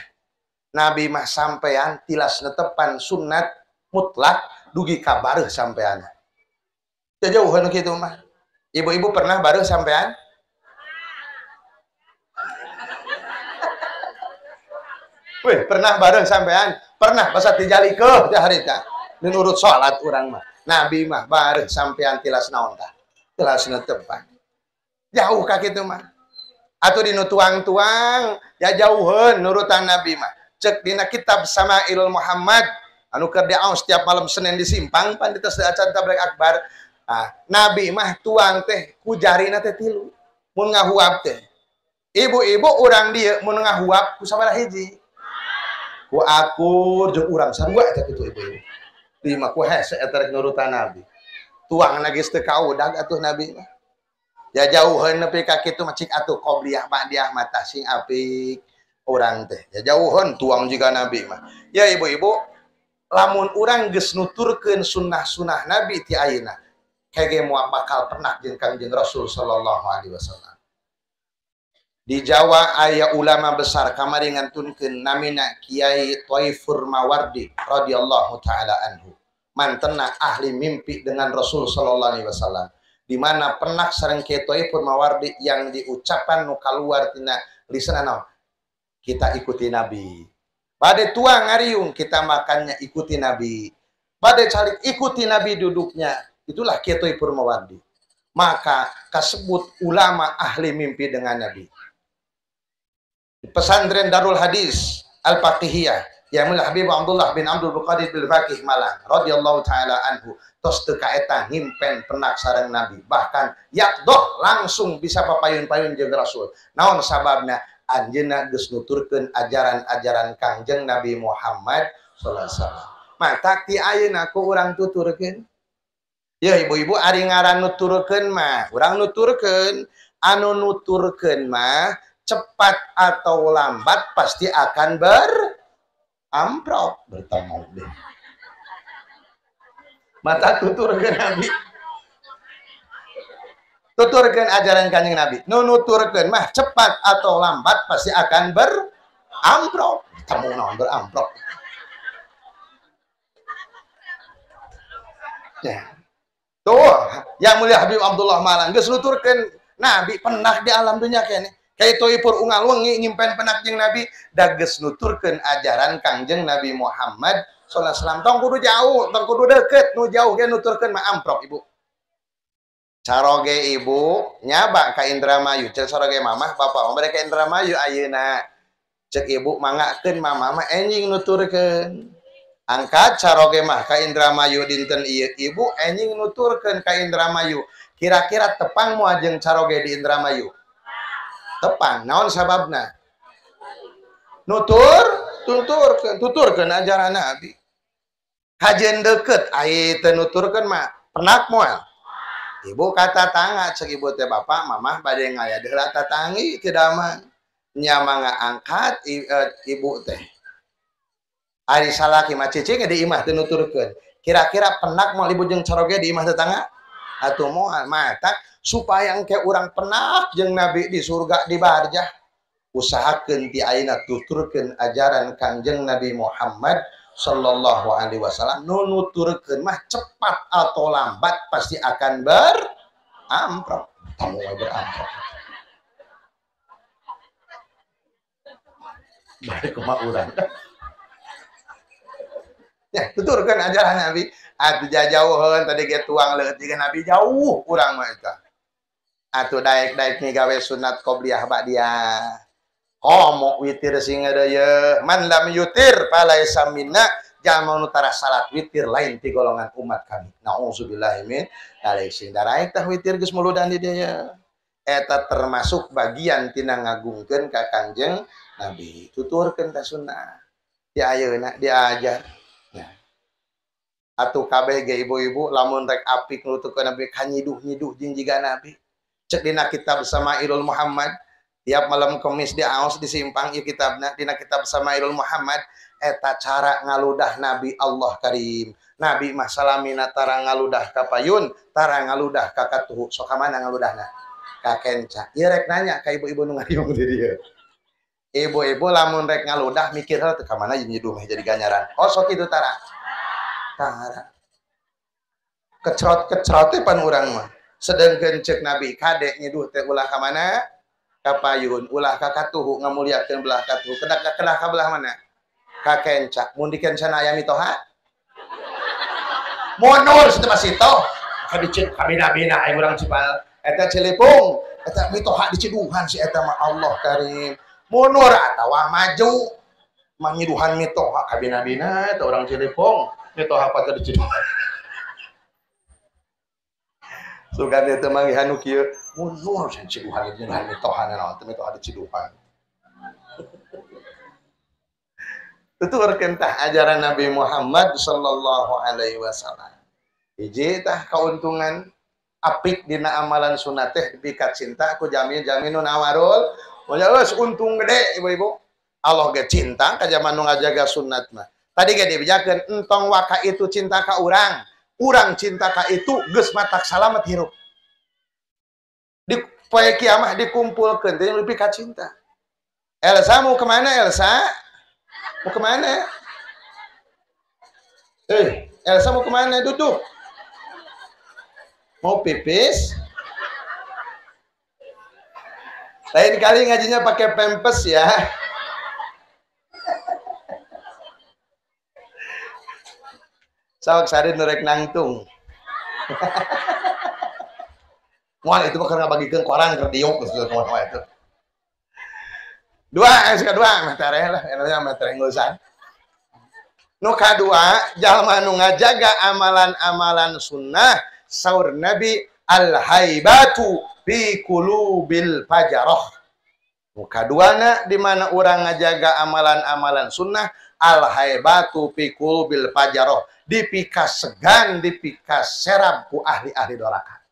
S1: Nabi mah sampean tilas netepan sunat mutlak dugi ka bareuh sampean. Jauheun kitu mah. Ibu-ibu pernah bareuh sampean? Wih, pernah bareuh sampean? Pernah basa tijalikeuh teh harita. Nurut salat urang mah. Nabi mah bareuh sampean tilas naon tah? Tilas netepan. Jauh ka kitu mah. Atau dinu tuang-tuang ya jauheun nurutan Nabi mah. Cek dina kitab Samail Muhammad anu keur diaos setiap malam Senin di simpang pan di tos acan tabligh akbar. Ah, Nabi mah tuang teh ku jarina teh tilu mun ngahuap teh. Ibu-ibu urang dieu mun ngahuap ku sabaraha hiji? Ku akur jeung urang sarua eta kitu ibu-ibu. Di mah ku hese eta rek nurutan Nabi. Tuangna geus teu kaudag atuh Nabi mah. Ya jauheun nepi ka kitu mah cik atuh qobliyah ba'diyah mata sing apik urang teh. Ya jauheun tuang jiga Nabi mah. Ya ibu-ibu, lamun urang geus nuturkeun sunnah-sunnah Nabi ti ayeuna, kege moal bakal pernah jeung Kangjeng Rasul sallallahu alaihi wasallam. Di Jawa aya ulama besar kamari ngantunkeun namina Kiai Thaifur Mawardi radhiyallahu taala anhu. Mantena ahli mimpi dengan Rasul sallallahu alaihi wasallam. Di mana penak sareng Kiai Thaifur Mawardi yang diucapan nu kaluar tina lisan naon? Kita ikuti Nabi. Bade tuang ngariung kita makannya ikuti Nabi. Bade calik ikuti Nabi duduknya. Itulah Kiai Toipur Mawardi. Maka kasebut ulama ahli mimpi dengan Nabi. Pesantren Darul Hadis Al-Faqihiyah yang mulia Habib Abdullah bin Abdul Qadir bil Faqih Malang radhiyallahu taala anhu tos teu kaeta ngimpen penak sareng Nabi, bahkan yakdoh langsung bisa papayun-payun jeung Rasul. Naon sababna? Anjeunna geus nuturkeun ajaran-ajaran Kangjeng Nabi Muhammad sallallahu alaihi wasallam. Matak ti ayeuna ku urang tuturkeun. Ya ibu-ibu ari ngaran nuturkeun mah, urang nuturkeun, anu nuturkeun mah cepat atau lambat pasti akan beramprok bertemu deh. Mata tuturkeun Nabi. Tuturkeun ajaran Kanjeng Nabi. Nu nuturkeun mah cepat atau lambat pasti akan beramprok. Bertemu naon beramprok. Ya. Tuh, yang mulia Habib Abdullah Malang geus nuturkeun Nabi penah di alam dunia kene. Kiai Toipur unggal wengi nyimpen penak jeung Nabi, da geus nuturkeun ajaran Kangjeng Nabi Muhammad sallallahu alaihi wasallam. Tong kudu jauh, tong kudu deket, nu jauh ge nuturkeun mah amprok ibu. Caroge ibu nyaba ka Indramayu, cek caroge mamah bapak mah mereka Indramayu ayeuna. Cek ibu manggakeun mama mah enjing nuturkeun. Angkat caroge mah ka Indramayu dinten ieu, ibu enjing nuturkeun ka Indramayu. Kira-kira tepang moal jeung caroge di Indramayu? Tepang. Naon sababna? Nutur, tuturkeun, tuturkeun ajaran Nabi. Kajen deket ai teu nuturkeun mah penak moal. Ibu kata tangga cek ibu teh bapak mamah bade ngaya deula tatangi tidak mah nya mangga angkat ibu teh. Ari salaki mah cicing di imah teu nuturkeun. Kira-kira penak moal ibu jeung caroge di imah tetangga? Atuh moal. Matak supaya engke urang penak jeung Nabi di surga di barjah, usahakeun ti ayeuna tuturkeun ajaran Kangjeng Nabi Muhammad sallallahu alaihi wasallam. Nu nuturkeun mah cepat atau lambat pasti akan beramprok. Kamu beramprok. Balik kumaha urang. Ya, tuturkeun ajaran Nabi. Atuh jauheun tadi ge tuang leueut jeung Nabi jauh urang mah eta. Atuh daek-daek migawe sunat qobliyah ba'diyah. Komo witir sing ye man lam yutir falaisa minna, jalma nu tara salat witir lain ti golongan umat kami. Nauzubillahi min dzalik. Sing daraek tah witir geus muludan di dieu. Eta termasuk bagian tina ngagungkeun ka Kangjeng Nabi. Tuturkeun ta sunnah. Di ayeuna diajar. Nah. Atuh kabeh ge ibu-ibu lamun rek apik nuturkeun Nabi kanyiduh-nyiduh jeung jiga Nabi. Cek dina kitab Samailul Muhammad, tiap malam Kamis di Aos di simpang ieu kitabna, dina kitab Samailul Muhammad eta cara ngaludah Nabi Allah Karim. Nabi mah salamina tara ngaludah ka payun, tara ngaludah ka katuhu. Sok ka mana ngaludahna? Ka kenca. Ieu rek nanya ka ibu-ibu nu ngariung di dieu. Ibu-ibu lamun rek ngaludah mikir heula teh ka mana nyiduh meh jadi ganyaran. Oh sok kitu tara. Tara. Kecrot-kecrot teh pan urang mah. Sedengkeun cek Nabi kade nyiduh teh ulah ka mana? Ka payun, ulah ka katuhu, ngamuliakeun belah katuhu. Kedah ka belah mana? Ka kenca. Mun di kencana aya mitoha? Mundur teu masih toh. Ka dicek kabina-bina aya urang Cipal. Eta Cilepung, eta mitoha diciduhan si eta mah Allah Karim. Mundur atawa maju. Manyiduhan mitoha kabina-bina eta urang Cilepung, mitoha patut diciduhan. Sugan itu manggihan nu kieu mundur san ciduhan nyiduhan mitohana naon teh mitoha diciduhan. Tuturkeun tah ajaran Nabi Muhammad sallallahu alaihi wasallam. Hiji tah kauntungan apik dina amalan sunat teh dipikat cinta ku jamin jaminun awarul. Geus untung gede ibu-ibu. Allah ge cinta ka jaman nu ngajaga sunat mah. Tadi ge dibejakeun entong waka itu cinta ka urang. Urang cinta ka itu geus matak salamet hirup. Di poe kiamah dikumpulkeun teh lebih ka cinta. Elsa mau kemana Elsa? Mau kemana? Elsa mau kemana? Duduk. Mau pipis? Lain kali ngajinya pakai pempes ya. Sok sare nu rek nangtung. Moal itu mah keur ngabagikeun koran keur diuk geus kumaha itu. Dua, kedua mah tereh lah, enaknya mah tereh ngurusan. Nu kadua, jalma nu ngajaga amalan-amalan sunnah, saur Nabi al-haibatu fi qulubil fajarah. Nu kaduana di mana urang ngajaga amalan-amalan sunnah, al-haibatu fi qulubil fajarah, dipikas segan, dipikas serab ku ahli-ahli doraka.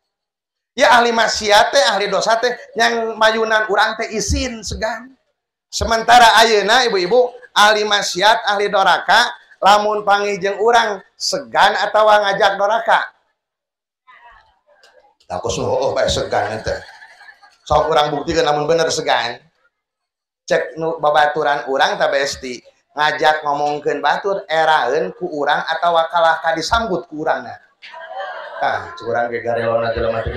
S1: Ya ahli maksiat teh, ahli dosa teh yang mayunan urang teh isin segan. Sementara ayeuna ibu-ibu ahli maksiat, ahli doraka, lamun panggih jeung urang segan atawa ngajak doraka. Aku suruh bae segan teh. Sok urang buktikeun lamun bener segan. Cek nu babaturan urang tah besti ngajak ngomongkeun batur eraeun ku urang atawa kalah ka disambut ku urangna. Tah, cek urang ge garelona jelema teh.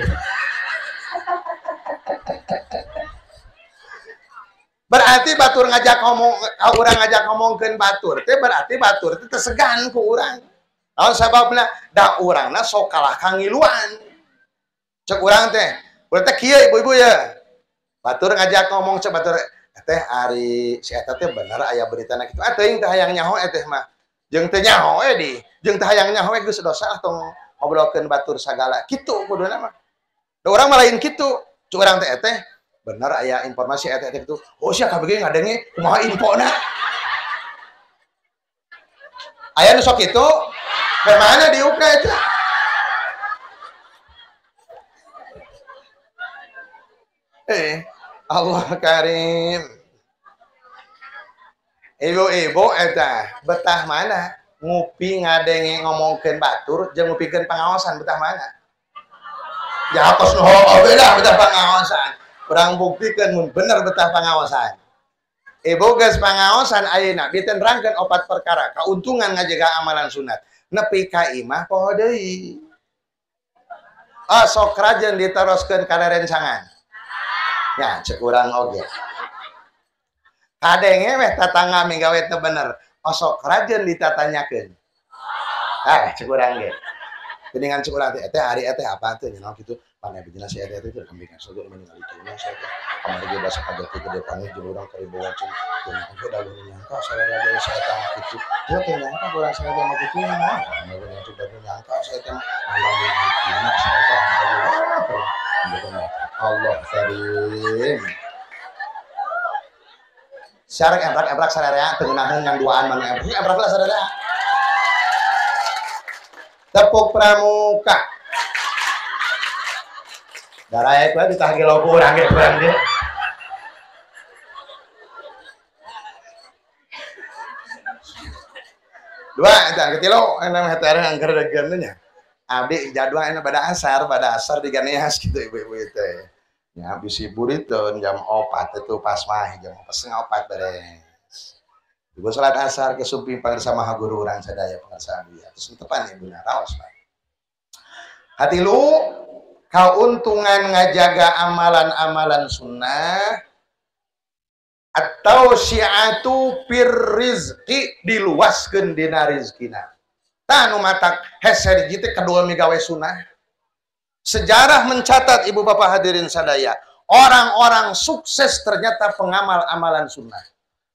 S1: Berarti batur ngajak ngomong, urang ngajak ngomongkeun batur teh berarti batur teh segan ku urang. Naon sababna? Da urangna sok kalah ka ngiluan. Cek urang teh, urang teh kieu ibu-ibu ya. Batur ngajak ngomong cek batur teh ari si eta teh bener aya beritana kitu. Ah teuing teh hayang nyaho teh mah. Jeung teu nyaho we di, jeung teh hayang nyaho we geus dosa lah tong ngobrolkeun batur sagala. Kitu kuduna mah. Da urang mah lain kitu. Cek urang teh teh bener aya informasi eta eta kitu. Oh sia kabeh ngadenge kumaha infona. Aya nu sok kitu? Bagaimana diukna eta? Allah karim. Ibu-ibu eta betah mana? Ngupi ngadenge ngomongkeun batur jeung ngupikeun pangaosan betah mana? Ya kos nu heueuh beda betah pangaosan. Urang buktikeun mun bener betah pangaosan. Ibu geus pangaosan ayeuna diterangkeun opat perkara kauntungan ngajaga amalan sunat. Nepi ka imah poho deui. Ah sok rajen diteroskeun kana rencangan. Ya cek urang oge. Kadenge weh tatangga migawe teu bener. Osok rajen ditatanyakeun. Cek urang ge. Geningan cek urang teh teh ari teh apa teh nyaho kitu. Panai bejelas si eta teh kambing sogo meninggal itu nya saya teh kamari ge basa kajati gede panggih jeung urang karibawa jeung jeung da nyangka saya da saya teh kitu. Teu teh nyangka urang saya teh mah kitu nya mah. Nyangka saya teh urang kitu saya teh Allah karim. Syarak emprak-emprak sararea teu ngeunaheun ngan duaan mana emprak emprak lah sararea. Tepuk pramuka. Darah itu ditah gelo ku urang ge urang ge. Dua eta katilu enam hektar angker degeun nya. Abdi jadwal enak pada asar diganeas gitu ibu-ibu teh. Ya bisi buriteun jam 4 itu pas mah jam 3:30 beres. Ibu salat asar ke sumping pangersa maha guru urang sadaya pangersa abdi. Terus tepan ibu raos Pak. Hatilu kauntungan ngajaga amalan-amalan sunnah atau syiatu fir rizqi diluaskeun dina rizkina. Tah nu matak hese hiji teh kadua migawe sunnah. Sejarah mencatat ibu bapak hadirin sadaya, orang-orang sukses ternyata pengamal amalan sunnah.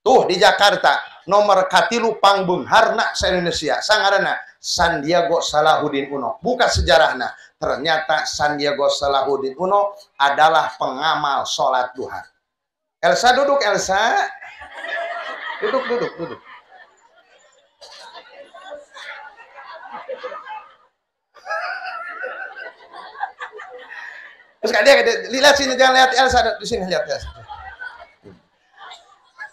S1: Tuh di Jakarta nomor katilu pangbeungharna sa-Indonesia sangarana Sandiaga Salahuddin Uno. Buka sejarahna, ternyata Sandiaga Salahuddin Uno adalah pengamal sholat duha. Elsa duduk, Elsa. Duduk, duduk, duduk. Terus dia lihat sini, jangan lihat Elsa di sini, lihat Elsa.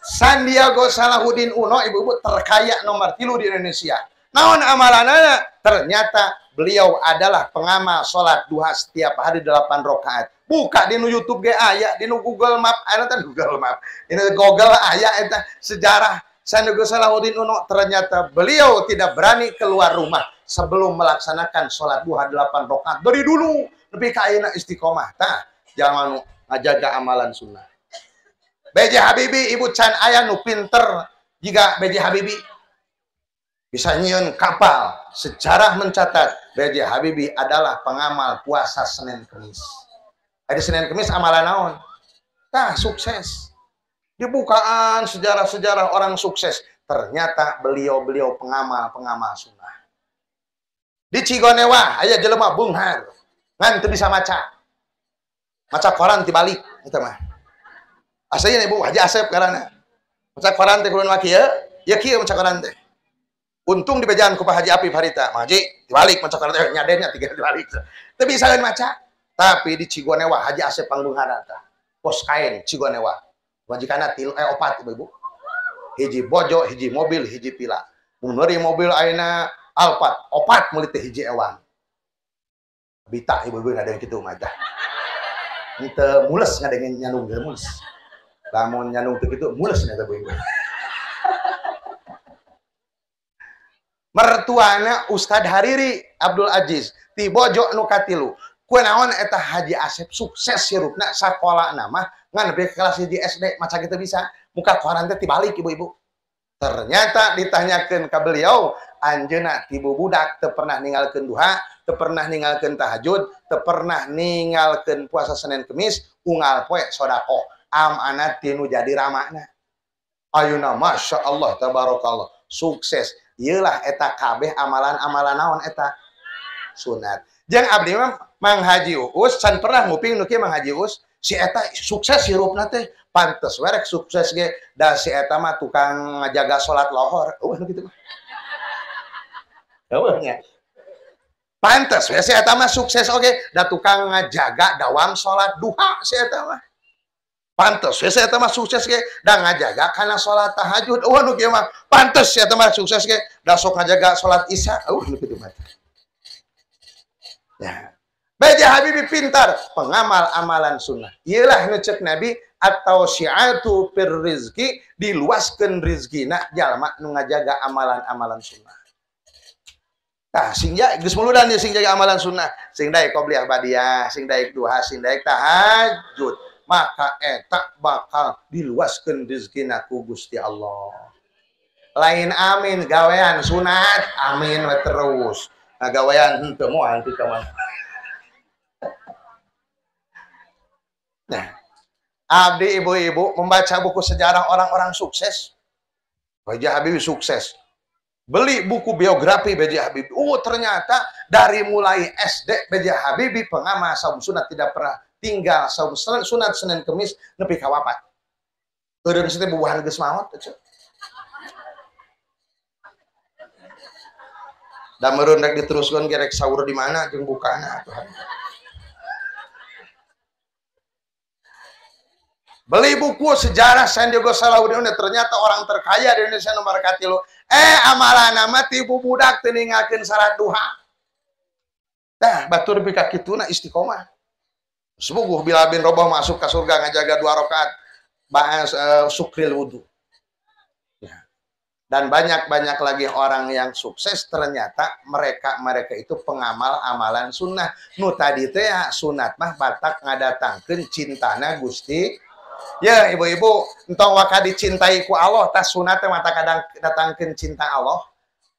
S1: Sandiaga Salahuddin Uno ibu-ibu terkaya nomor 3 di Indonesia. Naon amalanana? Ternyata beliau adalah pengamal sholat duha setiap hari 8 rakaat. Buka di YouTube ge aya, di Google Map, aya teh Google Map. Ini Google aya eta sejarah Sandiaga Salahuddin Uno. Ternyata beliau tidak berani keluar rumah sebelum melaksanakan sholat duha 8 rakaat. Dari dulu lebih ka ayeuna istiqomah. Tah, jangan ngajaga amalan sunnah. B.J. Habibie ibu can aya nu pinter jiga B.J. Habibie. Bisa nyieun kapal. Sejarah mencatat B.J. Habibie adalah pengamal puasa Senin Kemis. Hari Senin Kemis amalan naon? Tah sukses. Dibukaan sejarah-sejarah orang sukses, ternyata beliau-beliau pengamal-pengamal sunnah. Di Cigonewa aya jelema beunghar, ngan teu bisa maca. Maca koran tibalik eta mah. Aslinya Ibu Haji Asep karana. Maca koran teh kudu kieu, ya kieu maca koran teh. Untung dibejaan ku Pak Haji Apif harita. Mang Haji dibalik maca koran teh nyadennya tiga dibalik. Teu bisa lain maca. Tapi di Cigonewa Haji Asep pangbeungharna tah. Pos kain Cigonewa. Majikanna tilu opat ibu-ibu. Hiji bojo, hiji mobil, hiji pila. Mun meuri mobil ayeuna Alphard, opat meuli teh hiji ewang. Bita ibu-ibu ngadeng kitu mah tah. Henteu mules ngadengin nyandung teu mules. Lamun nyandung teu kitu mules nya ibu-ibu. Mertuana Ustad Hariri Abdul Aziz ti bojo nu katilu. Kunaon eta Haji Asep sukses hirupna sakolana mah ngan nepi ka kelas 1 SD maca kitu bisa. Muka koran teh tibalik ibu-ibu. Ternyata ditanyakeun ka beliau, anjeunna ti bubudak teu pernah ninggalkeun duha, teu pernah ninggalkeun tahajud, teu pernah ninggalkeun puasa Senin Kemis, unggal poe sedekah. Amana tinu jadi ramana. Ayeuna masya Allah tabarakallah sukses. Ieulah eta kabeh amalan-amalan naon eta sunat. Jeung abdi mah Mang Haji Uus can pernah nguping nu kieu Mang Haji Uus, si eta sukses hirupna teh pantes we rek sukses ge da si eta mah tukang ngajaga salat lohor. Eueuh nu kitu mah. Eueuh nya. Pantes we si eta mah sukses oge da tukang ngajaga dawam salat duha si eta mah. Pantes we si eta mah sukses ge da ngajaga kana salat tahajud. Eueuh nu kieu mah. Pantes si eta mah sukses ge da sok ngajaga salat isya. Eueuh nu kitu mah. Ya. B.J. Habibie pintar pengamal amalan sunnah. Iyalah nu ceuk Nabi atau syiatu fir rizki, diluaskeun rizkina jalma nu ngajaga amalan-amalan sunnah. Tah sing geus muludan ieu sing jaga amalan sunnah, sing daek qobliyah badiah, sing daek duha, sing daek tahajud, maka eta bakal diluaskeun rizkina ku Gusti Allah. Lain amin gawean sunat, amin we terus. Nah, gawean henteu moal teu mah. Nah, abdi ibu-ibu membaca buku sejarah orang-orang sukses. B.J. Habibie sukses. Beli buku biografi B.J. Habibie. Oh, ternyata dari mulai SD B.J. Habibie pengamal saum sunat tidak pernah tinggal saum sunat Senin Kemis nepi ka wapat. Eureun teh bubuhan geus maot. Da meureun rek diteruskeun ge rek sahur di mana jeung bukana atuh. Beli buku sejarah Sandiaga Salahuddin, ternyata orang terkaya di Indonesia nomor katilu. Amalan nama tipu budak teu ninggalkeun salat duha. Tah batur nepi ka kituna istiqomah. Sepuguh Bilal bin Rabah masuk ke surga ngajaga 2 rakaat bahas syukril wudu. Ya. Dan banyak-banyak lagi orang yang sukses ternyata mereka-mereka itu pengamal amalan sunnah. Nu tadi teh ya, sunat mah batak ngadatangkeun cintana Gusti. Ya ibu-ibu, entong waka dicintai ku Allah, tas sunat teh mata kadang datangkeun cinta Allah.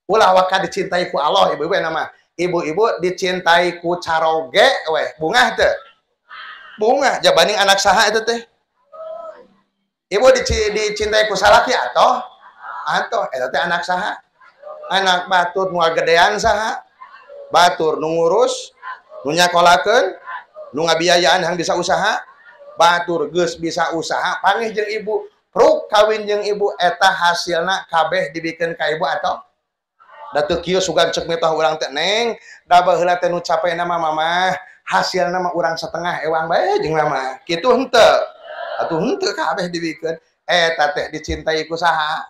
S1: Ulah waka dicintai ku Allah, ibu-ibu nama. Ibu-ibu dicintai ku caroge weh, bungah teu? Bungah, jabaning anak saha eta teh? Ibu dicintai ku salaki atau eta teh anak saha? Anak batur nu gedean saha? Batur nu ngurus, nu nyakolakeun, nu ngabiayaan hang bisa usaha. Batur geus bisa usaha pangih jeung ibu, pruk kawin jeung ibu eta hasilna kabeh dibikeun ka ibu atau da teu kieu sugan ceuk mitah urang teh neng da baheula teh nu capena mah mamah hasilna mah urang setengah ewang bae jeung mama kitu henteu atuh henteu kabeh dibikeun eta teh dicintai ku saha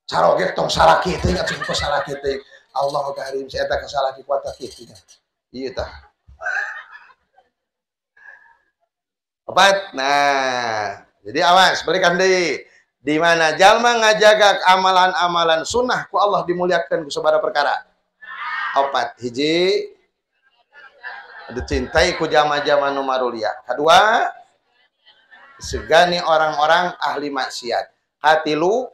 S1: caroge tong salaki teh atuh ku salaki teh Allahu karim si eta ka salaki kuat kitu nya ieu tah. Obat. Nah, jadi awas balikan deui. Di mana jalma ngajaga amalan-amalan sunnah ku Allah dimuliakan ku sabaraha perkara. Opat, hiji dicintai ku jama-jama nu marulia. Kadua, disegani orang-orang ahli maksiat. Katilu,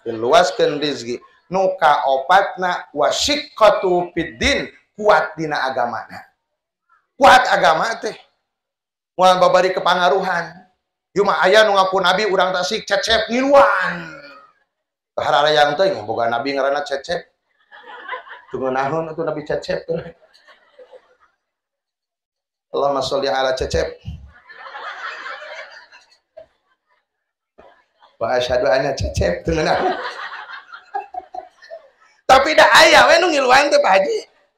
S1: diluaskeun rezeki. Nu kaopatna wasyiqqatu fiddin, kuat dina agamana. Kuat agama teh moal babari kepangaruhan. Ieu mah aya nu ngaku nabi urang Tasik Cecep ngiluan. Hararayang teh boga nabi ngaranna Cecep. Teu ngeunaheun atuh nabi Cecep teh. Allahumma sholli ala Cecep. Wa asyhadu anna Cecep teu ngeunaheun. Tapi da aya we nu ngiluan teh Pak Haji.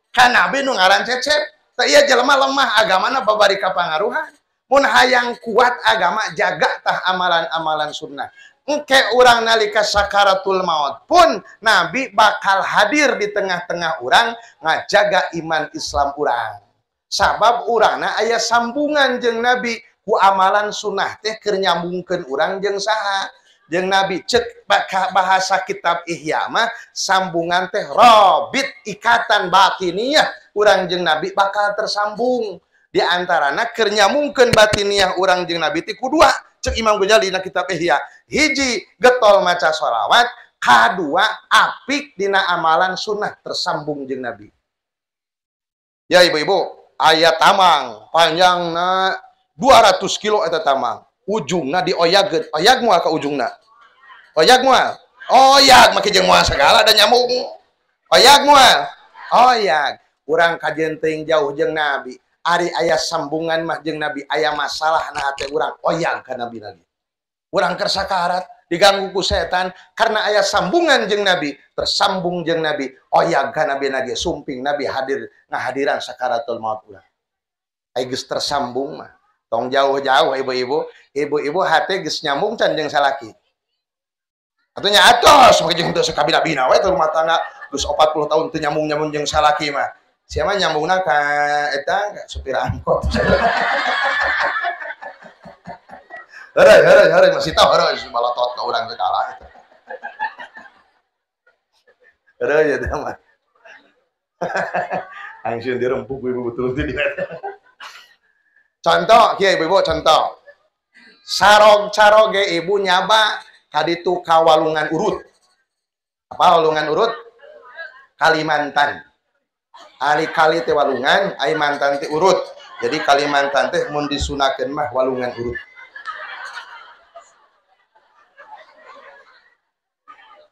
S1: Ka nabi nu ngaran Cecep. Teh ieu jelema lemah agamana babari kapangaruhan. Mun hayang kuat agama jaga tah amalan-amalan sunnah. Engke urang nalika sakaratul maut pun nabi bakal hadir di tengah-tengah urang ngajaga iman Islam urang. Sabab urangna aya sambungan jeung nabi ku amalan sunnah teh keur nyambungkeun urang jeung saha? Jeung nabi. Cek bahasa kitab Ihya mah sambungan teh robit, ikatan batiniah urang jeung nabi bakal tersambung. Di antarana keur nyambungkeun batiniah urang jeung nabi teh ku dua. Cek Imam Ghazali dina kitab Ihya, hiji getol maca sholawat, kadua apik dina amalan sunnah tersambung jeung nabi. Ya ibu-ibu, aya tamang panjangna 200 kilo eta tamang, ujungna dioyageun, oyag moal ka ujungna, oyag moal, oyag make jeung moal sagala da nyambung, oyag moal, oyag. Urang kajeun teuing jauh jeung nabi, ari aya sambungan mah jeung nabi, aya masalah na hate urang oyag ka nabi lagi. Urang keur sakarat diganggu ku setan karena aya sambungan jeung nabi, tersambung jeung nabi, oyag ka nabi lagi, sumping nabi hadir ngahadiran sakaratul maut urang. Ai geus tersambung mah. Tong jauh-jauh ibu-ibu, ibu-ibu hate geus nyambung can jeung salaki. Atunya atos make jeung teu sakabina-bina we teh rumah tangga geus 40 tahun teu nyambung-nyambung jeung salaki mah. Siapa nyambungna ka eta supir angkot. Heureuy heureuy heureuy masih tahu heureuy balotot ka urang teh kalah eta. Heureuy eta mah. Aing sieun dirempuk ibu betul teh dia. Contoh kieu ibu-ibu contoh. Sarog caroge ibu nyaba kaditu ka Walungan Urut. Apa Walungan Urut? Kalimantan. Ali kali teh Walungan, ai mantan teh urut. Jadi Kalimantan teh mun disunakeun mah Walungan Urut.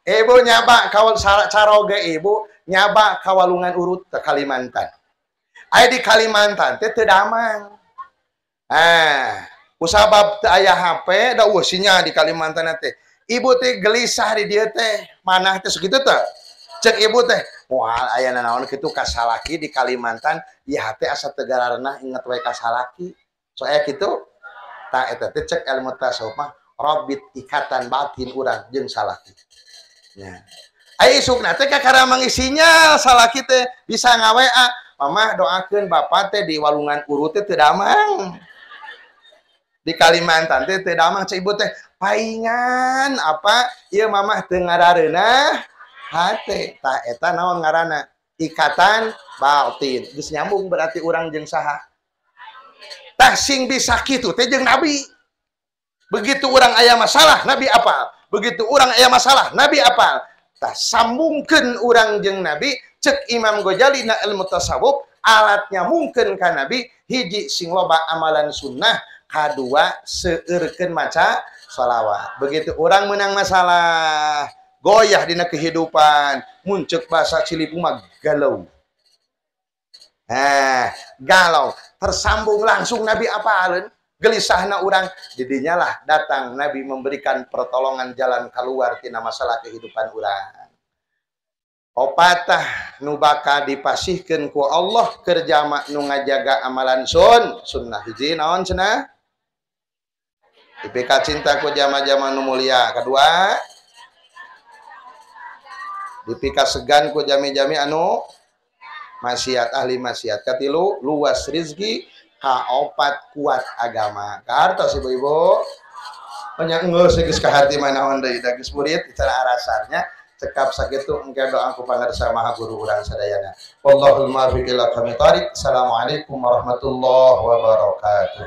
S1: Ibu nyaba kawal caroge ibu nyaba ka Walungan Urut ke Kalimantan. Ai di Kalimantan teh teu damang. Ah, kusabab teu aya HP da eueuh sinyal di Kalimantan teh. Ibu teh gelisah di dieu teh, manah teh sakitu teh. Cek ibu teh, moal aya nanaon kitu ka salaki di Kalimantan, ieu hate asa teu gararenah inget we ka salaki. So aya kitu. Tah eta teh cek ilmu tasawuf mah robit ikatan batin urang jeung salaki. Nya. Ai isukna teh kakara mangisinya salaki teh bisa nga-WA, mamah doakeun bapak teh di Walungan Urut teh teu damang. Di Kalimantan teh teu damang cek ibu teh paingan apa ieu mamah teu ngarareunah hate. Tah eta naon ngaranna? Ikatan batin. Geus nyambung berarti urang jeung saha? Tah sing bisa kitu teh jeung nabi. Begitu urang aya masalah nabi apal. Begitu urang aya masalah nabi apal. Tah sambungkeun urang jeung nabi. Cek Imam Ghazali na ilmu tasawuf alatnya mungkin ka nabi hiji sing loba amalan sunnah, kadua seueurkeun maca sholawat. Begitu orang menang masalah goyah dina kehidupan, muncul bahasa Cilipung mah galau. Nah, galau tersambung langsung nabi apaleun gelisahna urang, didinya lah datang nabi memberikan pertolongan jalan keluar tina masalah kehidupan urang. Opatah nu bakal dipasihkeun ku Allah keur jama nu ngajaga amalan sunnah. Hiji naon cenah? Dipika cinta ku jama-jama nu mulia. Kedua, dipika segan ku jami-jami anu maksiat, ahli maksiat. Katilu, luas rizki. Kaopat, kuat agama. Kahartos ibu-ibu. Banyak geus geus kaharti manaon deui da geus murid secara arasarnya. Cekap sakitu engke doa ku pangarsa maha guru urang sadayana. Wallahul muwaffiq ila aqwamit thariq. Assalamualaikum warahmatullahi wabarakatuh.